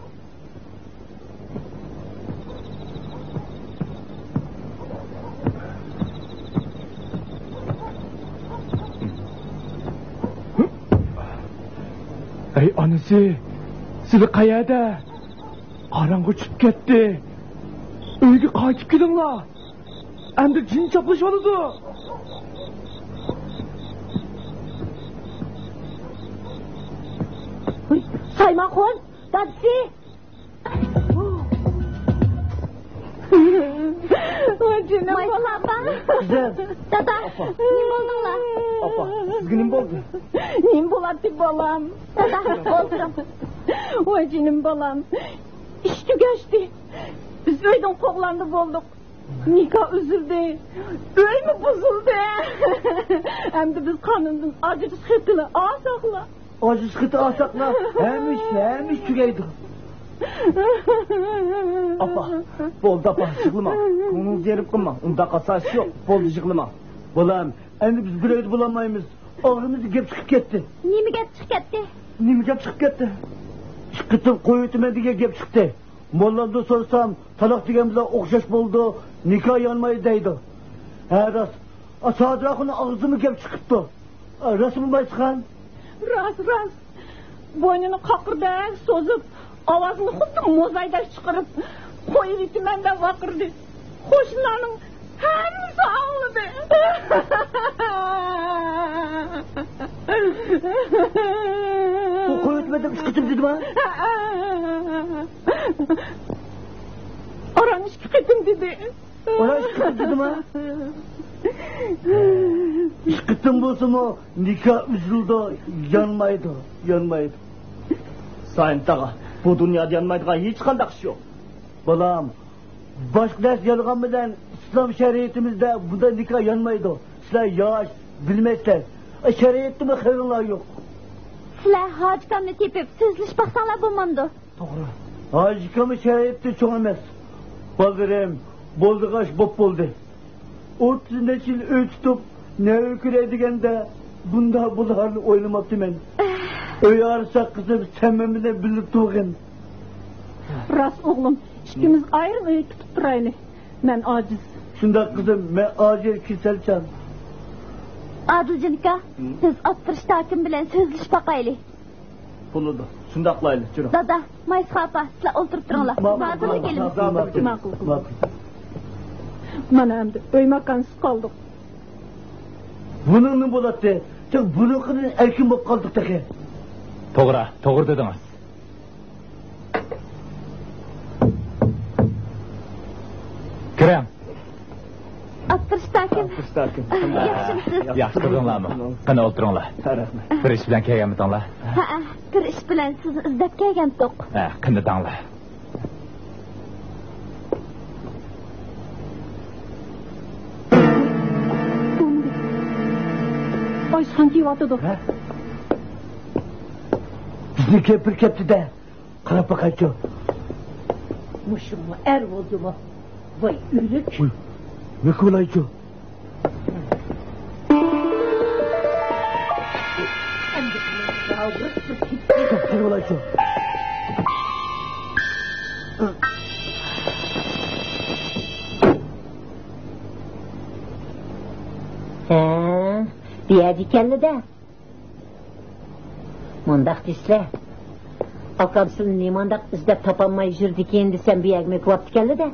ئەي ئانىسى، سىلى قەيەردە؟ قاراڭغۇ چۈشۈپ كەتتى. ئۆيگە قايتىپ كېلىڭلار. ئەمدى جىن چاپلىشىۋالىدۇ. ھۇي، سايماخۇن، دادىسى! ۋاي جېنىم بالام. قىزىم. دادا، نېمە بولدۇڭلار؟ ئاپا، سىزگە نېمە بولدى؟ نېمە بولاتتى بالام؟ دادا، ئولتۇرۇڭ. ۋاي جېنىم بالام. ئىش تۈگەشتى. بىز ئۆيدىن قوغلاندى بولدۇق. نىكاھ ئۈزۈلدى. ئۆيمۇ بۇزۇلدى. ئەمدى بىز قانۇندىن ئاجرىشىش خېتىنى ئالساقلا. ئاجرىشىش خېتى ئالساقلا، ھەممە ئىش، ھەممە ئىش تۈگەيدۇ. ئاپا، بولدى ئاپا، يىغلىماڭ. كۆڭلىڭىزنى يېرىم قىلماڭ. ئۇنداق ئاساسى يوق. بولدى، يىغلىماڭ. بالام، ئەمدى بىز بىر ئۆيدە بولالمايمىز. ئاغزىمىزدا گەپ چىقىپ كەتتى. نېمە گەپ چىقىپ كەتتى؟ نېمە گەپ چىقىپ كەتتى؟ ئىككى قېتىم قويۇۋېتىمەن دېگەن گەپ چىقتى. موللامدىن سورىسام، تالاق دېگەن بىلەن ئوخشاش بولىدۇ، نىكاھ يانمايدۇ دەيدۇ. ھە، راست. ئا، سادىر ئاخۇننىڭ ئاغزىدىمۇ گەپ چىقىپتۇ. ئا، راستمۇ، بايسىخان؟ راست، راست. بوينىنى قاقىردەك سوزۇپ، ئاۋازىنى خۇددى موزايدەك چىقىرىپ، «قويۇۋېتىمەن» دەپ ۋارقىرىدى. قوشنىلارنىڭ ھەممىسى ئاڭلىدى. ئۇ «قويۇۋېتىمەن» دەپ ئۈچ قېتىم دېدىما؟ ئاران ئىككى قېتىم دېدى. ئۇلار ئىككى قىز دېدىما؟ ئىككى قېتىم بولسىمۇ نىكاھ ئۈزۈلىدۇ، يانمايدۇ، يانمايدۇ. سايىم تاغا، بۇ دۇنيادا يانمايدىغان ھېچقانداق ئىش يوق. بالام، باشقا نەرسە يانغان بىلەن ئىسلام شەرىئىتىمىزدە بۇنداق نىكاھ يانمايدۇ. سىلەر ياش، بىلمەيسىلەر. شەرىئەتتىمۇ خەۋىرىڭلار يوق. سىلەر ھاجىكامنى تېپىپ سۆزلىشىپ باقساڭلار بولمامدۇ؟ توغرا. ھاجىكاممۇ شەرىئەتتە چوڭ ئەمەس. بالىلىرىم، بولىدىغان ئىش بوپ بولدى. ئوتتۇز نەچچە يىل ئۆي تۇتۇپ، نەۋە كۆرەي دېگەندە، بۇنداق بولارنى ئويلىماپتىمەن. ئۆي ئارىسا قىزىم، سەن مەن بىلەن بىللە تۇرغىن. راست ئوغلۇم، ئىككىمىز ئايرىم ئۆي تۇتۇپ تۇرايلى. مەن ئاجىز. شۇنداق قىزىم، مەن ئاجىز، كېسەلچان. ئادىلجان ئاكا، بىز ئاتتىرىش تاكىم بىلەن سۆزلىشىپ باقايلى. بولىدۇ. شۇنداق قىلايلى، جۈرۈڭ. دادا، مايسىخان ئاپا، سىلەر ئولتۇرۇپ تۇرۇڭلار. ماقۇل، بىز ھازىرلا كېلىمىز. ماقۇل، ماقۇل. ماقۇل. مانا ئەمدى ئۆي ماكانسىز قالدۇق. بۇنىڭ نېمە بولاتتى؟ تېخى بۇنىڭقىدىن ئەركىن بولۇپ قالدۇق تېخى. توغرا، توغرا دېدىڭىز. كىرىڭ. ئاتتىرىش تاكىم. ئاتتىرىش تاكىم. ياخشىمۇسىز؟ ياخشى تۇردۇڭلارمۇ؟ قېنى، ئولتۇرۇڭلار. رەھمەت. بىر ئىش بىلەن كەلگەنمىدىڭلار؟ ھەئە، بىر ئىش بىلەن سىزنى ئىزدەپ كەلگەنتۇق. ھە، قېنى دەڭلار. ئايسىخان كېلىۋاتىدۇ. ھە؟ بىزنىڭ كەمپىر كەپتۇ-دە. قاراپ باقايچۇ. مۇشۇممۇ ئەر بولدىمۇ؟ ۋاي ئۆلۈك. ۋاي، نېمە قىلايچۇ؟ نېمە قىلايچۇ؟ ھە، بۇ يەردە ئىكەنلا-دە. مۇنداق دېسىلە، ئاكام سىلىنى نېمانداق ئىزدەپ تاپالماي يۈرىدىكىن دېسەم، بۇ يەرگىمۇ كېلىۋاپتىكەنلا-دە.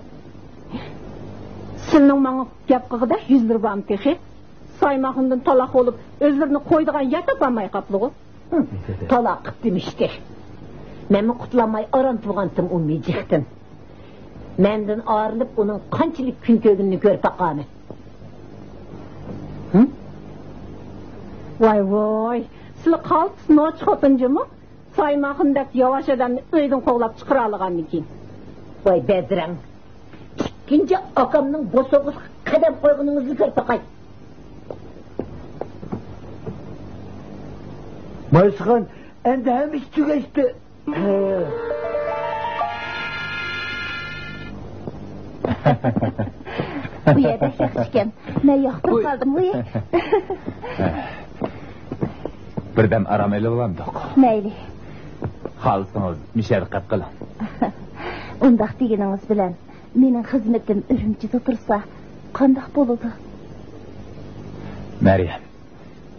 سىلىنىڭ ماڭا گەپ قىلغۇدەك يۈزلىرى بارمۇ تېخى؟ سايماخۇندىن تالاق بولۇپ، ئۆزلىرىنى قويىدىغان يەر تاپالماي قاپلىغۇ. تالاق قىپتىمىشتى. مەنمۇ قۇتۇلالماي ئاران تۇرغانتىم ئۇ مىجىقتىن. مەندىن ئايرىلىپ، ئۇنىڭ قانچىلىك كۈن كۆرگىنىنى كۆرۈپ باقامەن. ھىم؟ ۋاي، ۋاي، سىلى قالتىس نوچى خوتۇن جۇمۇ؟ سايماخۇندەك ياۋاش ئادەمنى ئۆيدىن قوغلاپ چىقىرالىغاندىكىن. ۋاي، بەزرەڭ. ئىككىنچى ئاكامنىڭ بوسۇغىسىغا قەدەم قويغىنىڭىزنى كۆرۈپ باقاي. مايسىخان، ئەمدى ھەممە ئىش تۈگەشتى. بۇ يەردە ياخشىكەن. مەن ياقتۇرۇپ قالدىم، ۋۇي. بىردەم ئارام ئېلىۋالامدۇق؟ مەيلى. خالىسىڭىز، مىشەدە قېلىپ قېلىڭ. ئۇنداق دېگىنىڭىز بىلەن، مېنىڭ خىزمىتىم ئۈرۈمچىدە تۇرسا، قانداق بولىدۇ؟ مەريەم،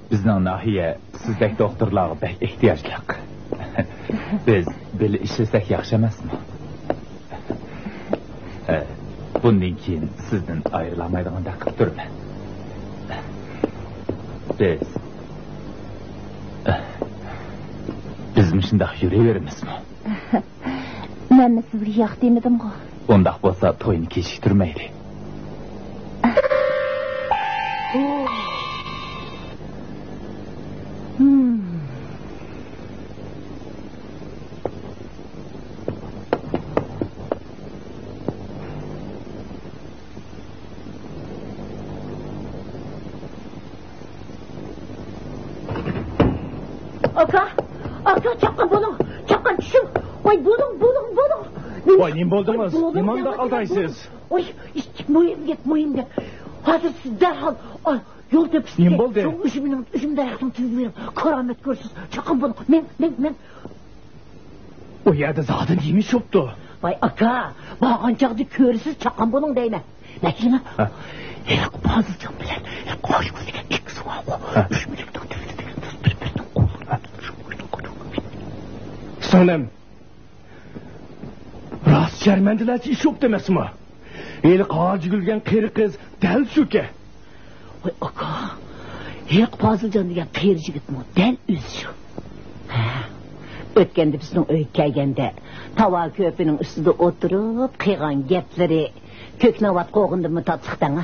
بىزنىڭ ناھىيە سىزدەك دوختۇرلارغا بەك ئېھتىياجلىق. بىز بىللە ئىشلىسەك ياخشى ئەمەسمۇ؟ ھە، بۇندىن كېيىن سىزدىن ئايرىلالمايدىغاندەك قىلىپ تۇرىمەن. بىز، بىز مۇشۇنداق يۈرۈۋېرىمىزمۇ؟ مەنمۇ سىزگە ياق دېمىدىمغۇ؟ ئۇنداق بولسا توينى كېچىكتۈرمەيلى. ئاكا، ئاكا، چاققان بولۇڭ، چاققان چۈشۈڭ. ۋاي بولۇڭ، بولۇڭ، بولۇڭ. ۋاي، نېمە بولدىڭىز؟ نېمانداق ئالدايسىز؟ ۋاي، مۇھىم گەپ، مۇھىم گەپ. ھازىر سىز دەرھال، ئا، يول تېپىسىدىكى، نېمە بولدى؟ شۇ ئۈجمىنىڭ، ئۈجمە دەرەخنىڭ تۈۋىگە بېرىڭ. كارامەت كۆرىسىز. چاققان بولۇڭ. مېڭ، مېڭ، مېڭ. ئۇ يەردە زادى نېمە ئىش بوپتۇ؟ ۋاي ئاكا، بارغان چاغدا كۆرىسىز، چاققان بولۇڭ دەيمەن. مەكىنە، ھە؟ ھېلىقى پازىلجان بىلەن ھېلىقى ئايگۈل دېگەن ئىككىسى بارغۇ. ھە. ئۈچ مىليوندىن تۆۋەن دېگەن بىر-بىرىنىڭ قولىنى. سىڭلىم، راست شەرمەندىلەرچە ئىش بوپتۇ ئەمەسمۇ؟ ھېلىقى ھاجىگۈل دېگەن قېرى قىز دەل شۇكەن. ۋاي ئاكا، ھېلىقى پازىلجان دېگەن قېرى يىگىتمۇ دەل ئۆزى شۇ. ھە، ئۆتكەندە بىزنىڭ ئۆيگە كەلگەندە، تاۋا كۆپىنىڭ ئۈستىدە ئولتۇرۇپ قىلغان گەپلىرى، كۆكناۋات قوغۇندىمۇ تاتلىق دەڭا.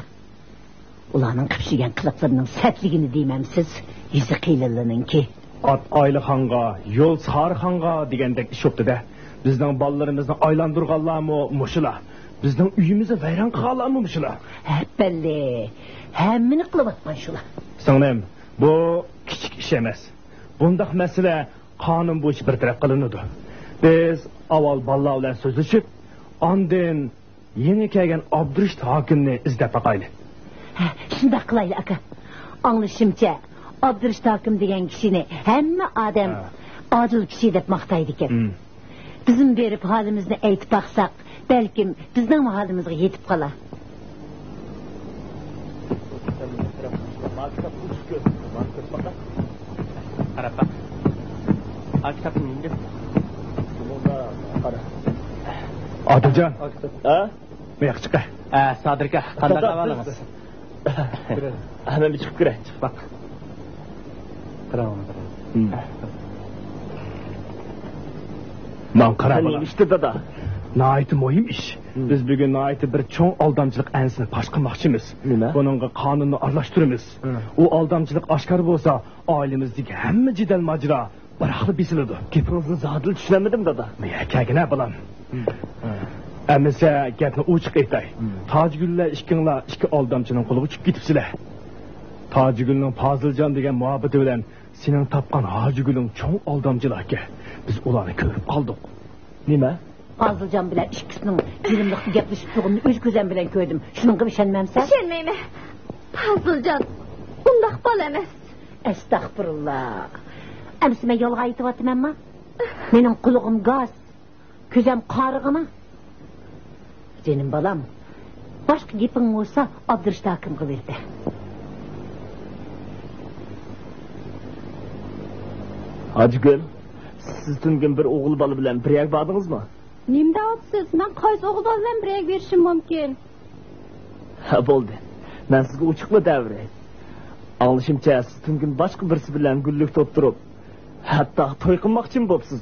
ئۇلارنىڭ قىلىپ يۈرگەن قىلىقلىرىنىڭ سەتلىكىنى دېمەمسىز، يۈزى قىيلىنلىنىڭكى. ئات ئايلىخانغا، يول سارىخانغا دېگەندەك ئىش بوپتۇ-دە. بىزنىڭ بالىلىرىمىزنى ئايلاندۇرغانلارمۇ مۇشۇلار. بىزنىڭ ئۆيىمىزنى ۋەيران قىلغانلارمۇ مۇشۇلار. ھەپپەللى، ھەممىنى قىلىۋاتقان شۇلار. سىڭلىم، بۇ كىچىك ئىش ئەمەس. بۇنداق مەسىلە قانۇن بويىچە بىر تەرەپ قىلىنىدۇ. بىز ئاۋۋال بالىلار بىلەن سۆزلىشىپ، ئاندىن يېڭى كەلگەن ئابدۇرېشىت ھاكىمنى ئىزدەپ باقايلى. ھە، شۇنداق قىلايلى، ئاكا. ئاڭلىشىمچە، ئابدۇرېشىت ھاكىم دېگەن كىشىنى ھەممە ئادەم ھە. ئادىل كىشى دەپ ماختايدىكەن. ھىم. بىزمۇ بېرىپ ھالىمىزنى ئېيتىپ باقساق، بەلكىم بىزنىڭمۇ ھالىمىزغا يېتىپ قالار. قاراپ باق. ئا، كىتابنى يېڭىپ. ئادىلجان. ھە؟ مۇياققا چىقە. ھە، سادىر ئاكا، قانداق ئەھۋالىڭىز؟ ھە، مەن بىر چىقىپ كىرەي. چىقىپ باق. قاراڭ، قاراڭ. ماڭا قارا، بالام. نېمە ئىشتى، دادا؟ ناھايىتى مۇھىم ئىش. بىز بۈگۈن ناھايىتى بىر چوڭ ئالدامچىلىق ئەنىسىنى پاش قىلماقچىمىز. نېمە؟ بۇنىڭغا قانۇننى ئارىلاشتۇرىمىز. ئۇ ئالدامچىلىق ئاشكارا بولسا، ئائىلىمىزدىكى ھەممە جېدەل ماجىرا بىراقلا بېسىلىدۇ. گېپىڭىزنى زادىلا چۈشىنەلمىدىم، دادا. يا، كەلگىنە، بالام. ئەمىسە گەپنى ئوچۇق ئېيتاي. تاجىگۈللەر ئىككىڭلار ئىككى ئالدامچىنىڭ قولىغا چۈشۈپ كېتىپسىلەر. تاجىگۈلنىڭ پازىلجان دېگەن مۇھەببىتى بىلەن سېنىڭ تاپقان ھاجىگۈلۈڭ چوڭ ئالدامچىلاركەن. بىز ئۇلارنى كۆرۈپ قالدۇق. نېمە؟ پازىلجان بىلەن ئىككىسىنىڭ يېرىملىقتا گەپلىشىپ تۇرغىنىنى ئۆز كۆزۈم بىلەن كۆردۈم. شۇنىڭغىمۇ ئىشەنمەمسەن؟ ئىشەنمەيمەن. پازىلجان ئۇنداق بالا ئەمەس. ئەستەغپۇرۇللا. ئەمىسە مەن يالغان ئېيتىۋاتىمەنما؟ مېنىڭ قۇلىقىم گاس، كۆزۈم قارىغىنا. جېنىم بالام، باشقا گېپىڭ بولسا ئابدۇرېشىت ھاكىمغا بېرىپ. ھاجىگۈل، سىز تۈنۈگۈن بىر ئوغۇل بالا بىلەن بىر يەرگە باردىڭىزمۇ؟ نېمە دەۋاتىسىز؟ مەن قايسى ئوغۇل بالا بىلەن بىر يەرگە بېرىشىم مۇمكىن؟ ھە، بولدى. مەن سىزگە ئوچۇقلا دەۋېرەي. ئاڭلىشىمچە، سىز تۈنۈگۈن باشقا بىرسى بىلەن گۈللۈكتە ئولتۇرۇپ، ھەتتا توي قىلماقچىمۇ بوپسىز؟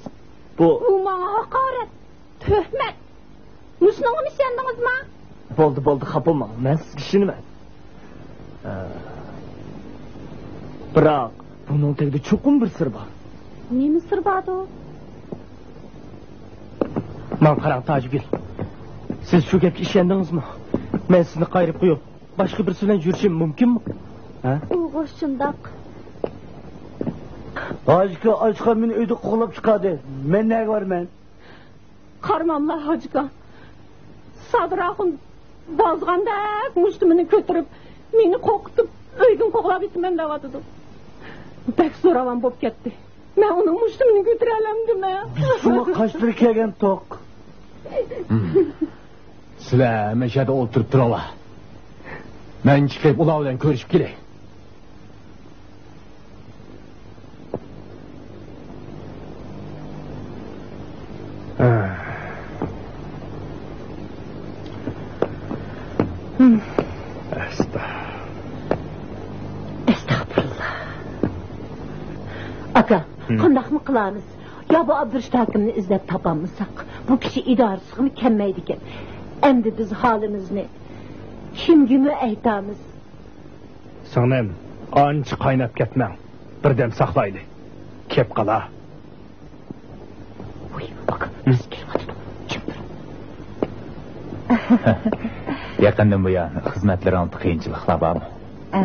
بۇ، بۇ ماڭا ھاقارەت، تۆھمەت. مۇشۇنىڭغىمۇ ئىشەندىڭىزما؟ بولدى، بولدى، خاپا بولماڭ. مەن سىزگە ئىشىنىمەن. ھە. بىراق، بۇنىڭ تېگىدە چوقۇم بىر سىر بار. نېمە سىر باردۇ؟ ماڭا قاراڭ، تاجىگۈل. سىز شۇ گەپكە ئىشەندىڭىزمۇ؟ مەن سىزنى قايرىپ قويۇپ، باشقا بىرسى بىلەن يۈرۈشۈم مۇمكىنمۇ؟ ھە؟ ئۇ شۇنداق. ھاجىكا ئاچقان مېنى ئۆيدە قوغلاپ چىقاردى. مەن نەگە بارىمەن؟ قارىماملا ھاجىكا. سادىر ئاخۇن بازغاندەك مۇشتۇمىنى كۆتۈرۈپ، مېنى قورقۇتۇپ، ئۆيدىن قوغلاپ كېتىمەن دەۋاتىدۇ. بەك زوراۋان بولۇپ كەتتى. مەن ئۇنىڭ مۇشتۇمىنى كۆتۈرەلەمدىمەن؟ بىز شۇڭا قاچتۇرۇپ كەلگەنتۇق. سىلەر ھەممە يەردە ئولتۇرۇپ تۇرۇڭلار. مەن چىقىپ ئۇلار بىلەن كۆرۈشۈپ كېلەي. ئەستا-، ئەستەغپۇرۇللا. ئاكا، قانداقمۇ قىلارمىز؟ يا بۇ ئابدۇرۇشىد ھاكىمنى ئىزدەپ تاپالمىساق، بۇ كىشى ئىدارىسىغىمۇ كەلمەيدىكەن. ئەمدى بىز ھالىمىزنى كىمگىمۇ ئېيتارمىز؟ سىڭلىم، ئانچە قايناپ كەتمەڭ. بىردەم ساقلايلى. كەپ قالا. ۋۇي، ئاكا، بىز كېلىۋاتىدۇ. جىم تۇر. يېقىندىن بۇيان خىزمەتلىرىڭىزدە قىيىنچىلىقلار بارمۇ؟ ئە،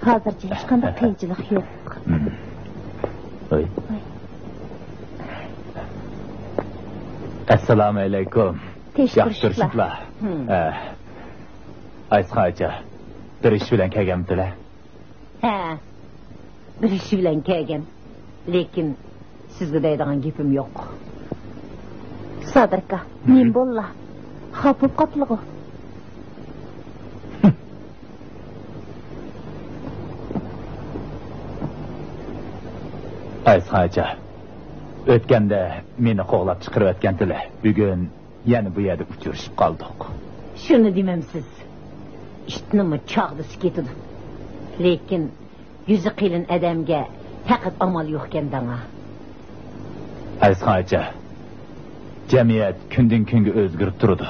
ھازىرچە ھېچقانداق قىيىنچىلىق يوق. ۋۇي. ۋۇي. ئەسسالامۇئەلەيكۇم. ياخشى تۇرۇپسىزلا؟ ئە، ئايسىخان ئاچا، بىر ئىش بىلەن كەلگەنمىدىلە؟ ھە، بىر ئىش بىلەن كەلگەن. لېكىن سىزگە دەيدىغان گېپىم يوق. سادىر ئاكا، نېمە بولدىلا؟ خاپا بولۇپ قاپتىلىغۇ؟ ئايسىخان ئاچا، ئۆتكەندە مېنى قوغلاپ چىقىرىۋەتكەنتىلە. بۈگۈن يەنە بۇ يەردە ئۇچرىشىپ قالدۇق. شۇنى دېمەمسىز. ئىتنىمۇ چاغدىسى كېتىدۇ. لېكىن يۈزى قېلىن ئادەمگە پەقەت ئامال يوقكەن دەڭا. ئەزخان ئاچا، جەمئىيەت كۈندىن كۈنگە ئۆزگىرىپ تۇرىدۇ.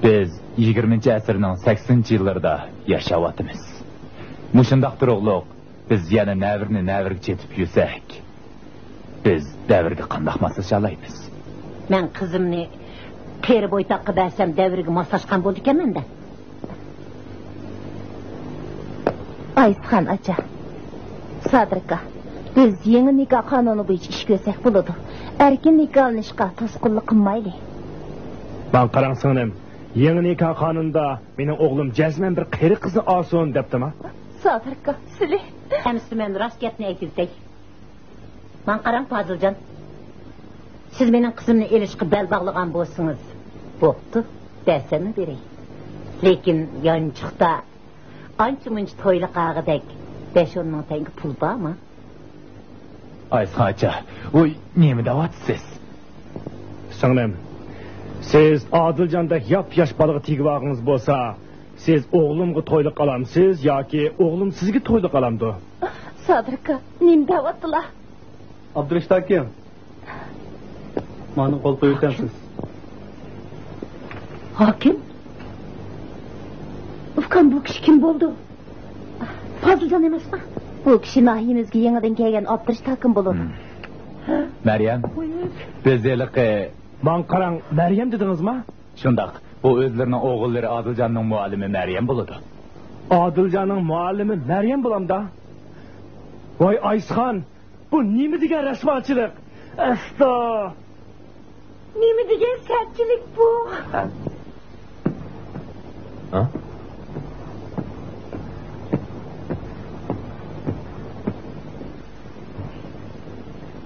بىز يىگىرمىنچى ئەسىرنىڭ سەكسىنىنچى يىللىرىدا ياشاۋاتىمىز. مۇشۇنداق تۇرۇقلۇق بىز يەنە نەۋرىنى نەۋرىگە چېتىپ يۈرسەك، بىز دەۋرگە قانداق ماسلىشالايمىز؟ مەن قىزىمنى قېرى بويتاققا بەرسەم، دەۋرگە ماسلاشقان بولىدىكەنمەن-دە. ئايسىخان ئاچا، سادىر ئاكا، بىز يېڭى نىكاھ قانۇنى بويىچە ئىش كۆرسەك بولىدۇ. ئەركىن نىكاھلىنىشقا توسقۇنلۇق قىلمايلى. ماڭا قاراڭ سىڭلىم، يېڭى نىكاھ قانۇنىدا مېنىڭ ئوغلۇم جەزمەن بىر قېرى قىزنى ئالسۇن دەپتىما؟ سادىر ئاكا، سىلى. ئەمىسە مەن راست گەپنى ئېيتىۋېتەي. ماڭا قاراڭ، پازىلجان. سىز مېنىڭ قىزىمنى ئېلىشقا بەل باغلىغان بولسىڭىز، بوپتۇ، بەرسەممۇ بېرەي. لېكىن يانچۇقتا ئانچە-مۇنچە تويلۇق ئالغۇدەك بەش-ئون مىڭ تەڭگە پۇل بارمۇ؟ ئايسىخان ئاچا، ۋوي، نېمە دەۋاتىسىز؟ سىڭلىم، سىز ئادىلجاندەك ياپياش بالىغا تېگىۋالغىنىڭىز بولسا، سىز ئوغلۇمغا تويلۇق ئالامسىز ياكى ئوغلۇم سىزگە تويلۇق ئالامدۇ؟ سادىر ئاكا، نېمە دەۋاتتىلا؟ ئابدۇرېشىت ھاكىم. مانا قول قويۇۋېتەمسىز؟ ھاكىم؟ ئۇكام، بۇ كىشى كىم بولىدۇ؟ پازىلجان ئەمەسما؟ بۇ كىشى ناھىيىمىزگە يېڭىدىن كەلگەن ئابدۇرېشىت ھاكىم بولىدۇ. مەريەم، بىز ھېلىقى. ماڭا قاراڭ، مەريەم دېدىڭىزما؟ شۇنداق، بۇ ئۆزلىرىنىڭ ئوغۇللىرى ئادىلجاننىڭ مۇئەللىمى مەريەم بولىدۇ. ئادىلجاننىڭ مۇئەللىمى مەريەم بولامدا؟ ۋاي ئايسىخان، بۇ نېمە دېگەن رەسۋاچىلىق؟ ئەستا! نېمە دېگەن سەتچىلىك بۇ؟ ھە؟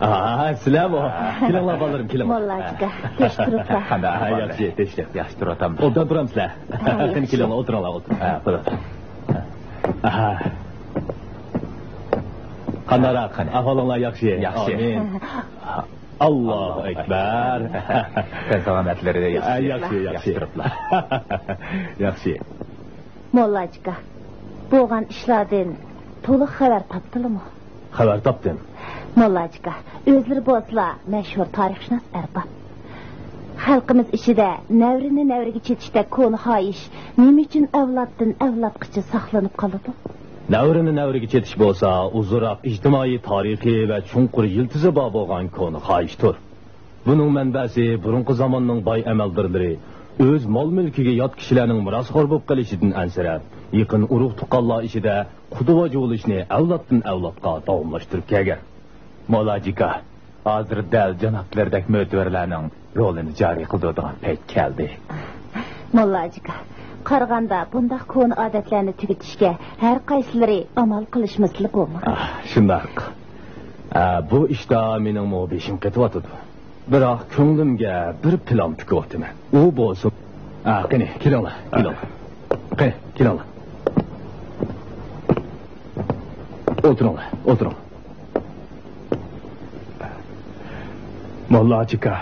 ئا، سىلەرمۇ؟ كېلىڭلار، بالىلىرىم، كېلىڭلار. موللاجىكا، تىنچ تۇرۇپلا. قانداق ئەھۋال؟ ياخشى، تىنچ، ياخشى تۇرۇۋاتامدۇ؟ ئوبدان تۇرامسىلەر؟ ھە، قېنى، ياخشى. كېلىڭلار، ئولتۇرۇڭلار، ئولتۇرۇڭ. ھە، بولىدۇ. ئاھا. قانداقراق، قېنى؟ ئەھۋالىڭلار ياخشى؟ ياخشى. ئامىن. ئاللاھۇ ئەكبەر. تەن سالامەتلىرى ياخشى. ياخشى، ياخشى. ياخشى تۇرۇپلا. ياخشى. موللاجىكا، بولغان ئىشلاردىن تولۇق خەۋەر تاپتىلىمۇ؟ خەۋەر تاپتىم. موللاجىكا، ئۆزلىرى بولسىلا مەشھۇر تارىخشۇناس ئەرباب. خەلقىمىز ئىچىدە نەۋرىنى نەۋرىگە چېتىشتەك كونا خاھىش نېمە ئۈچۈن ئەۋلادتىن ئەۋلادقىچە ساقلىنىپ قالىدۇ؟ نەۋرىنى نەۋرىگە چېتىش بولسا ئۇزۇنراق ئىجتىمائىي، تارىخىي ۋە چوڭقۇر يىلتىزى بار بولغان كونا خاھىشتۇر. بۇنىڭ مەنبەسى بۇرۇنقى زاماننىڭ باي ئەمەلدارلىرى ئۆز مال-مۈلكىگە يات كىشىلەرنىڭ مىراسخور بولۇپ قېلىشىدىن ئەنسىرەپ، يېقىن ئۇرۇق-تۇغقانلار ئىچىدە قۇدا-باجا بولۇشنى ئەۋلادتىن ئەۋلادقا داۋاملاشتۇرۇپ كەلگەن. موللاجىكا، ھازىر دەل جانابلىرىدەك مۆتىۋەرلەرنىڭ رولىنى جارى قىلدۇرىدىغان پەيت كەلدى. موللاجىكا، قارىغاندا بۇنداق كونا ئادەتلەرنى تۈگىتىشكە ھەر قايسىلىرى ئامال قىلىشمىسىلا بولمايدۇ. ئاھ، شۇنداق. ئا، بۇ ئىشتا مېنىڭمۇ بېشىم قېتىۋاتىدۇ. بىراق كۆڭلۈمگە بىر پىلان پۈكۈۋاتىمەن. ئۇ بولسا، ئا، قېنى، كېلىڭلار، كېلىڭلار. قېنى، كېلىڭلار. ئولتۇرۇڭلار، ئولتۇرۇڭلار. موللاجىكا،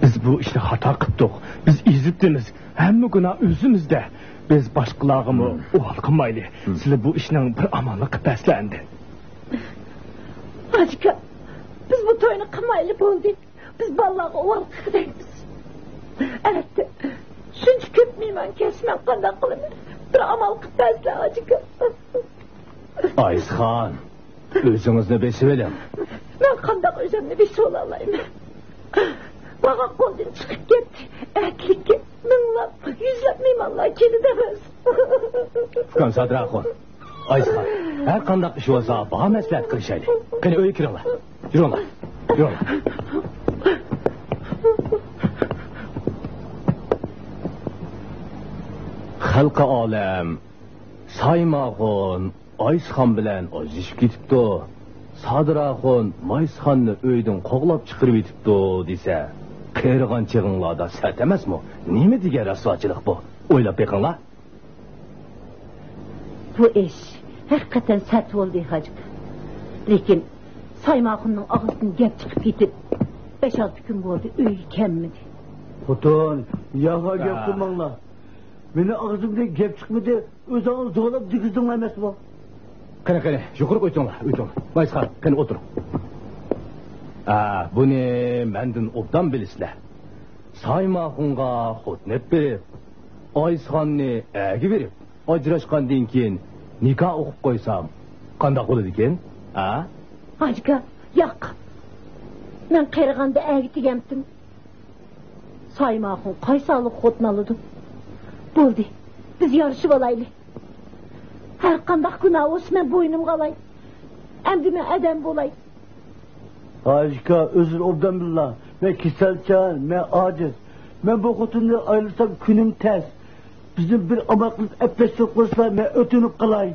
بىز بۇ ئىشنى خاتا قىپتۇق. بىز ئېزىپتىمىز. ھەممە گۇناھ ئۆزىمىزدە. بىز باشقىلارغىمۇ ئۇھال قىلمايلى. سىلەر بۇ ئىشنىڭ بىر ئامالىنى قىلىپ بەرسىلە ئەمدى. ھاجىكا، بىز بۇ توينى قىلمايلى بولدى. بىز بالىلارغا ئۇۋال قىلىپ كېتەيمىز. ئەلۋەتتە، شۇنچە كۆپ مېھمان كەلسە مەن قانداق قىلىمەن؟ بىر ئامال قىلىپ بەرسىلە، ھاجىكا. ئايسىخان، ئۆزىڭىزنى بېسىۋېلىڭ. مەن قانداق ئۆزۈمنى بېسىۋالالايمەن؟ بارغان قولدىن چىقىپ كەتتى. ئەتىلىككە مىڭلاپ، يۈزلەپ مېھمانلار كېلىدۇ ئەمەس. ئۇكام سادىر ئاخۇن، ئايسىخان، ھەر قانداق ئىش بولسا بار مەسلىھەت قىلىشايلى. قېنى، ئۆيگە كىرىڭلار. يۈرۈڭلار. يۈرۈڭلار. خەلقى ئالەم، سايماخۇن ئايسىخان بىلەن ئاجرىشىپ كېتىپتۇ. سادىر ئاخۇن مايسىخاننى ئۆيدىن قوغلاپ چىقىرىۋېتىپتۇ دېسە، قېرىغان چېغىڭلاردا سەت ئەمەسمۇ؟ نېمە دېگەن رەسۋاچىلىق بۇ؟ ئويلاپ بېقىڭلار. بۇ ئىش ھەقىقەتەن سەت بولدى، ھاجىكا. لېكىن سايماخۇننىڭ ئاغزىدىن گەپ چىقىپ كېتىپ، بەش-ئالتە كۈن بولدى، ئۆيگە كەلمىدى. خوتۇن، يامان گەپ قىلماڭلار. مېنىڭ ئاغزىمدىن گەپ چىقمىدى، ئۆزۈڭلار زورلاپ دېگۈزدۈڭلار ئەمەسمۇ؟ قېنى، قېنى، يۇقىرىغا ئۆتۈڭلار، ئۆتۈڭلار. مايسىخان، قېنى ئولتۇرۇڭ. ئا، بۇنى مەندىن ئوبدان بىلىسىلەر. سايماخۇنغا خوتۇن ئېلىپ بېرىپ، ئايسىخاننى ئەرگە بېرىپ، ئاجراشقاندىن كېيىن نىكاھ ئوقۇپ قويسام قانداق بولىدىكىن؟ ھە؟ ھاجىكا، ياق. مەن قېرىغاندا ئەرگە تېگەمتىم. سايماخۇن قايسى ھاللىق خوتۇن ئالىدۇ؟ بولدى، بىز يارىشىۋالايلى. ھەر قانداق گۇناھ بولسا مەن بوينۇمغا ئالاي. ئەمدى مەن ئادەم بولاي. ھاجىكا، ئۆزۈڭ ئوبدان بىللا. مەن كېسەلچان، مەن ئاجىز. مەن بۇ خوتۇننى ئايرىلسام كۈنۈم تەس. بىزنى بىر ئامال قىلىپ ئەپلەشتۈرۈپ قويسىلا، مەن ئۆتۈنۈپ قالاي.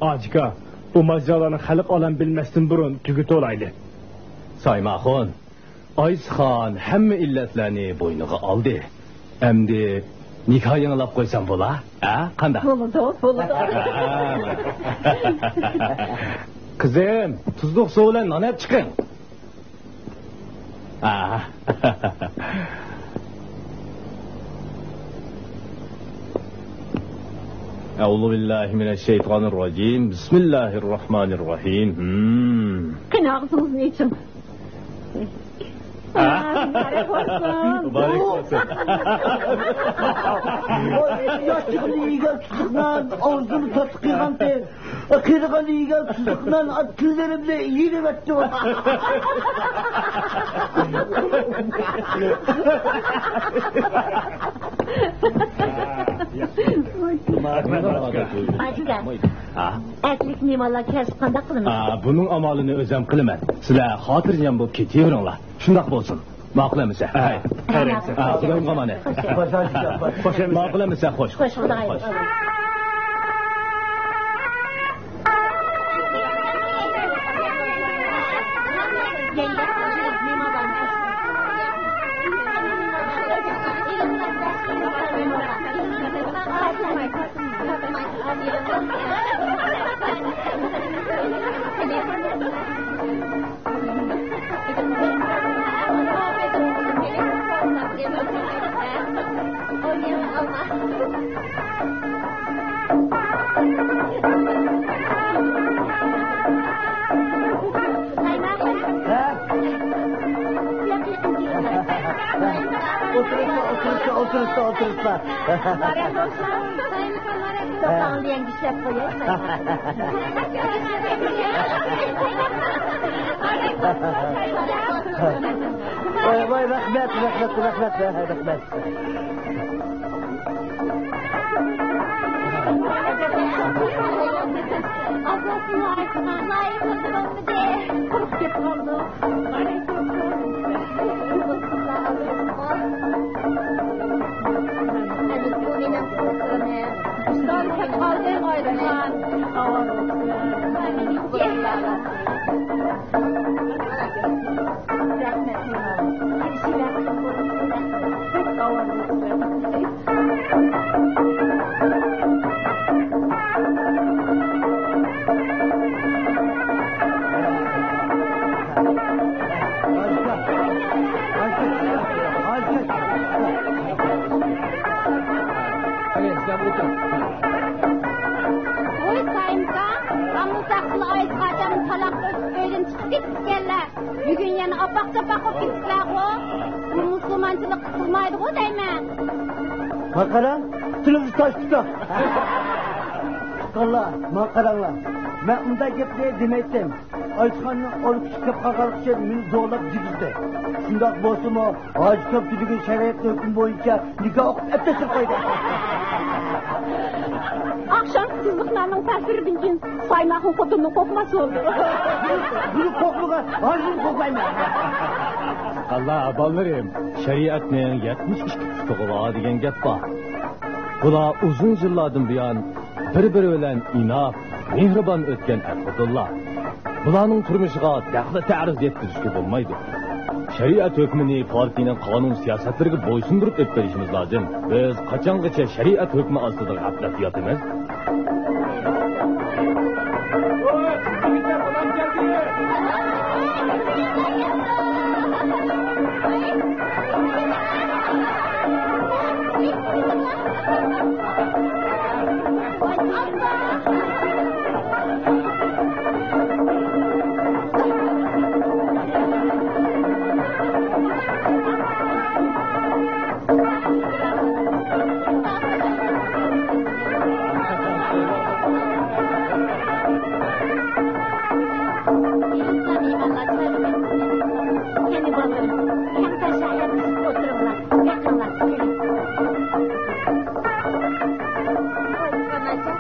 ھاجىكا، بۇ ماجىرالارنى خەلق ئالەم بىلمەستىن بۇرۇن تۈگىتىۋالايلى. سايماخۇن، ئايسىخان ھەممە ئىللەتلەرنى بوينىغا ئالدى. ئەمدى نىكاھ يېڭىلاپ قويسام بولا؟ ھە، قانداق؟ بولىدۇ، بولىدۇ. قىزىم، تۇزلۇق سۇ بىلەن نان ئەپ چىقىڭ. ھە. أعوذ بالله من الشيطان الرجيم. بسم الله الرحمن الرحيم. Hmm. قېنى، ئاغزىڭىزنى ئېچىڭ. مۇبارەك بولسۇن. مۇبارەك بولسۇن. ياشلىقىنى يېگەن تۇزلۇق نان ئاغزىنى تاتلىق قىلغانتى. قېرىغاننى يېگەن تۇزلۇق نان تىللىرىمنى يېرىۋەتتى. ئاچكا. ھە؟ ئەتىلىك مېھمانلار كەلسە قانداق قىلىمىز؟ ئا، بۇنىڭ ئامالىنى ئۆزۈم قىلىمەن. سىلەر خاتىرجەم بولۇپ كېتىۋېرىڭلار. شۇنداق بولسۇن. ماقۇل ئەمىسە؟ ھە. ھە، خۇدايىمغا ئامانەت. خوش. ماقۇل ئەمىسە؟ خوش. خوش، خۇدايىم. خوش. ئولتۇرۇشتا، ئولتۇرۇشتا، ئولتۇرۇشتا، ئولتۇرۇشتا. توختاڭ دېگەن گۈشلەپ قوياي. ۋاي، ۋاي، رەھمەت، رەھمەت، رەھمەت، رەھمەت. قۇرۇق كېتىپ قالدۇق. ۋوي سايىمكا، ئامما ساقچىلار ئايدىغاچان تالاق ئۆتۈپ ئۆيدىن چىقىپ كېتىپتىكەنلەر. بۈگۈن يەنە ئاپاق-چاپاق بولۇپ كېتىپسىلەرغۇ. بۇ مۇسۇلمانچىلىققا سىغمايدىغۇ دەيمەن. ماڭا قاراڭ، تىلىمىز تاش تۇتۇق. تۇغقانلار، ماڭا قاراڭلار. مەن ئۇنداق گەپنى دېمەيتتىم. ئايسىخاننىڭ ئورۇق ئىشقىپ قالغانلىقى ئۈچۈن مېنى زورلاپ جىگىزدى. شۇنداق بولسىمۇ، ھاجى كاپتىدىكى شەرىئەتنىڭ ھۆكمى بويىچە نىكاھ ئوقۇپ ئەپتە چىقىپ قويدى. ئاخشام قىزىقلارنىڭ تەسىرىدىن كېيىن سايماقنىڭ خوتۇنىنى قوقماس بولدى. بۇنى قوقمىغان، ھازىر قوقمايمەن. قاللا بالىلىرىم، شەرىئەتنىڭ يەتمىش ئىككى پۇتىغا بار دېگەن گەپ بار. بۇلار ئۇزۇن يىللاردىن بۇيان بىر-بىرى بىلەن ئىناق، مېھرىبان ئۆتكەن ئەر-خوتۇنلار. بۇلارنىڭ تۇرمۇشىغا دەخلى تەرۇز يەتكۈزۈشكە بولمايدۇ. شەرىئەت ھۆكمىنى پارتىيىنىڭ قانۇن سىياسەتلىرىگە بويسۇندۇرۇپ ئۆتۈپ بېرىشىمىز لازىم. بىز قاچانغىچە شەرىئەت ھۆكمى ئاستىدا غەپلەتتە ياتىمىز؟ قېنى بالىلىرىم، كەمتەر شەھەرلىشىپ ئولتۇرۇڭلار، بېقىڭلار، قېنى. قاناچا،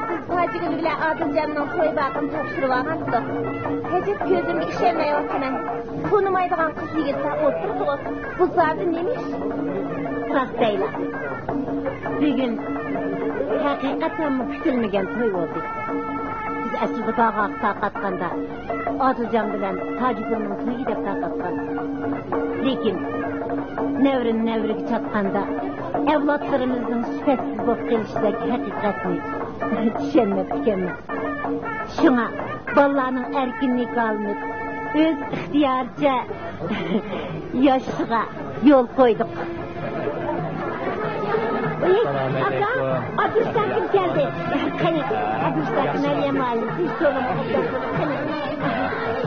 سىز تاجىگۈل بىلەن ئادىلجاننىڭ توي باغىنى تاپشۇرۇۋالغانتۇق. ھەجەپ كۆزۈمگە ئىشەنمەيۋاتىمەن. تونۇمايدىغان قىز يىگىتلەر ئولتۇرىدىغۇ. بۇ زادى نېمە ئىش؟ راست دەيلا. بۈگۈن ھەقىقەتەنمۇ كۈتۈلمىگەن توي بولدى. بىز ئەسلىدە باغاق تارقاتقاندا، ئادىلجان بىلەن تاجىگۈلنىڭ تويى دەپ تارقاتقان. لېكىن نەۋرىنى نەۋرىگە چاتقاندا، ئەۋلادلىرىمىزنىڭ سۈپەتسىز بولۇپ قېلىشىدەك ھەقىقەتنى چۈشەنمەپتىكەنمىز. شۇڭا بالىلارنىڭ ئەركىنلىكىگە ئالىنىپ، ئۆز ئىختىيارىچە ياشىشىغا يول قويدۇق. ئۇي، ئاكا، ئابدۇرۇشتاكىم كەلدى. قېنى، ئابدۇرۇشتاكىم، مەريەم مۇئەللىم، سىز سورىماڭ. قېنى،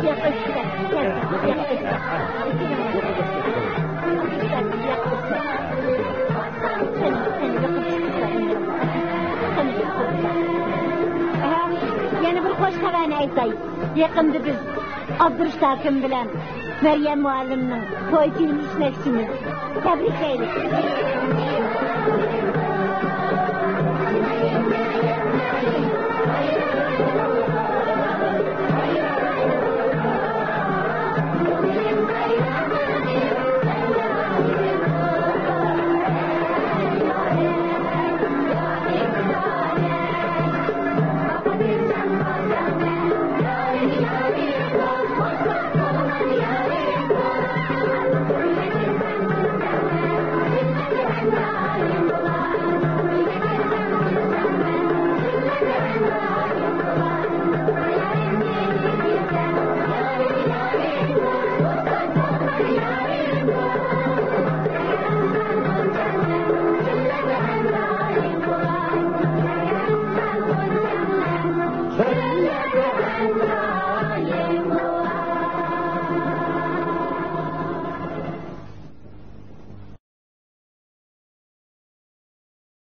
ياقىشىدا، كەل، ياقىشىدا. قېنى، قېنى، ياقىشىدا. قېنى، قېنى، ياقىشىدا. قېنى، قېنى. ھە، يەنە بىر خوش خەۋەرنى ئېيتاي. يېقىندا بىز ئابدۇرۇشتاكىم بىلەن مەريەم مۇئەللىمنىڭ توي كۈنىنى ئىشلەشچىمىز. تەبرىكلەيلى.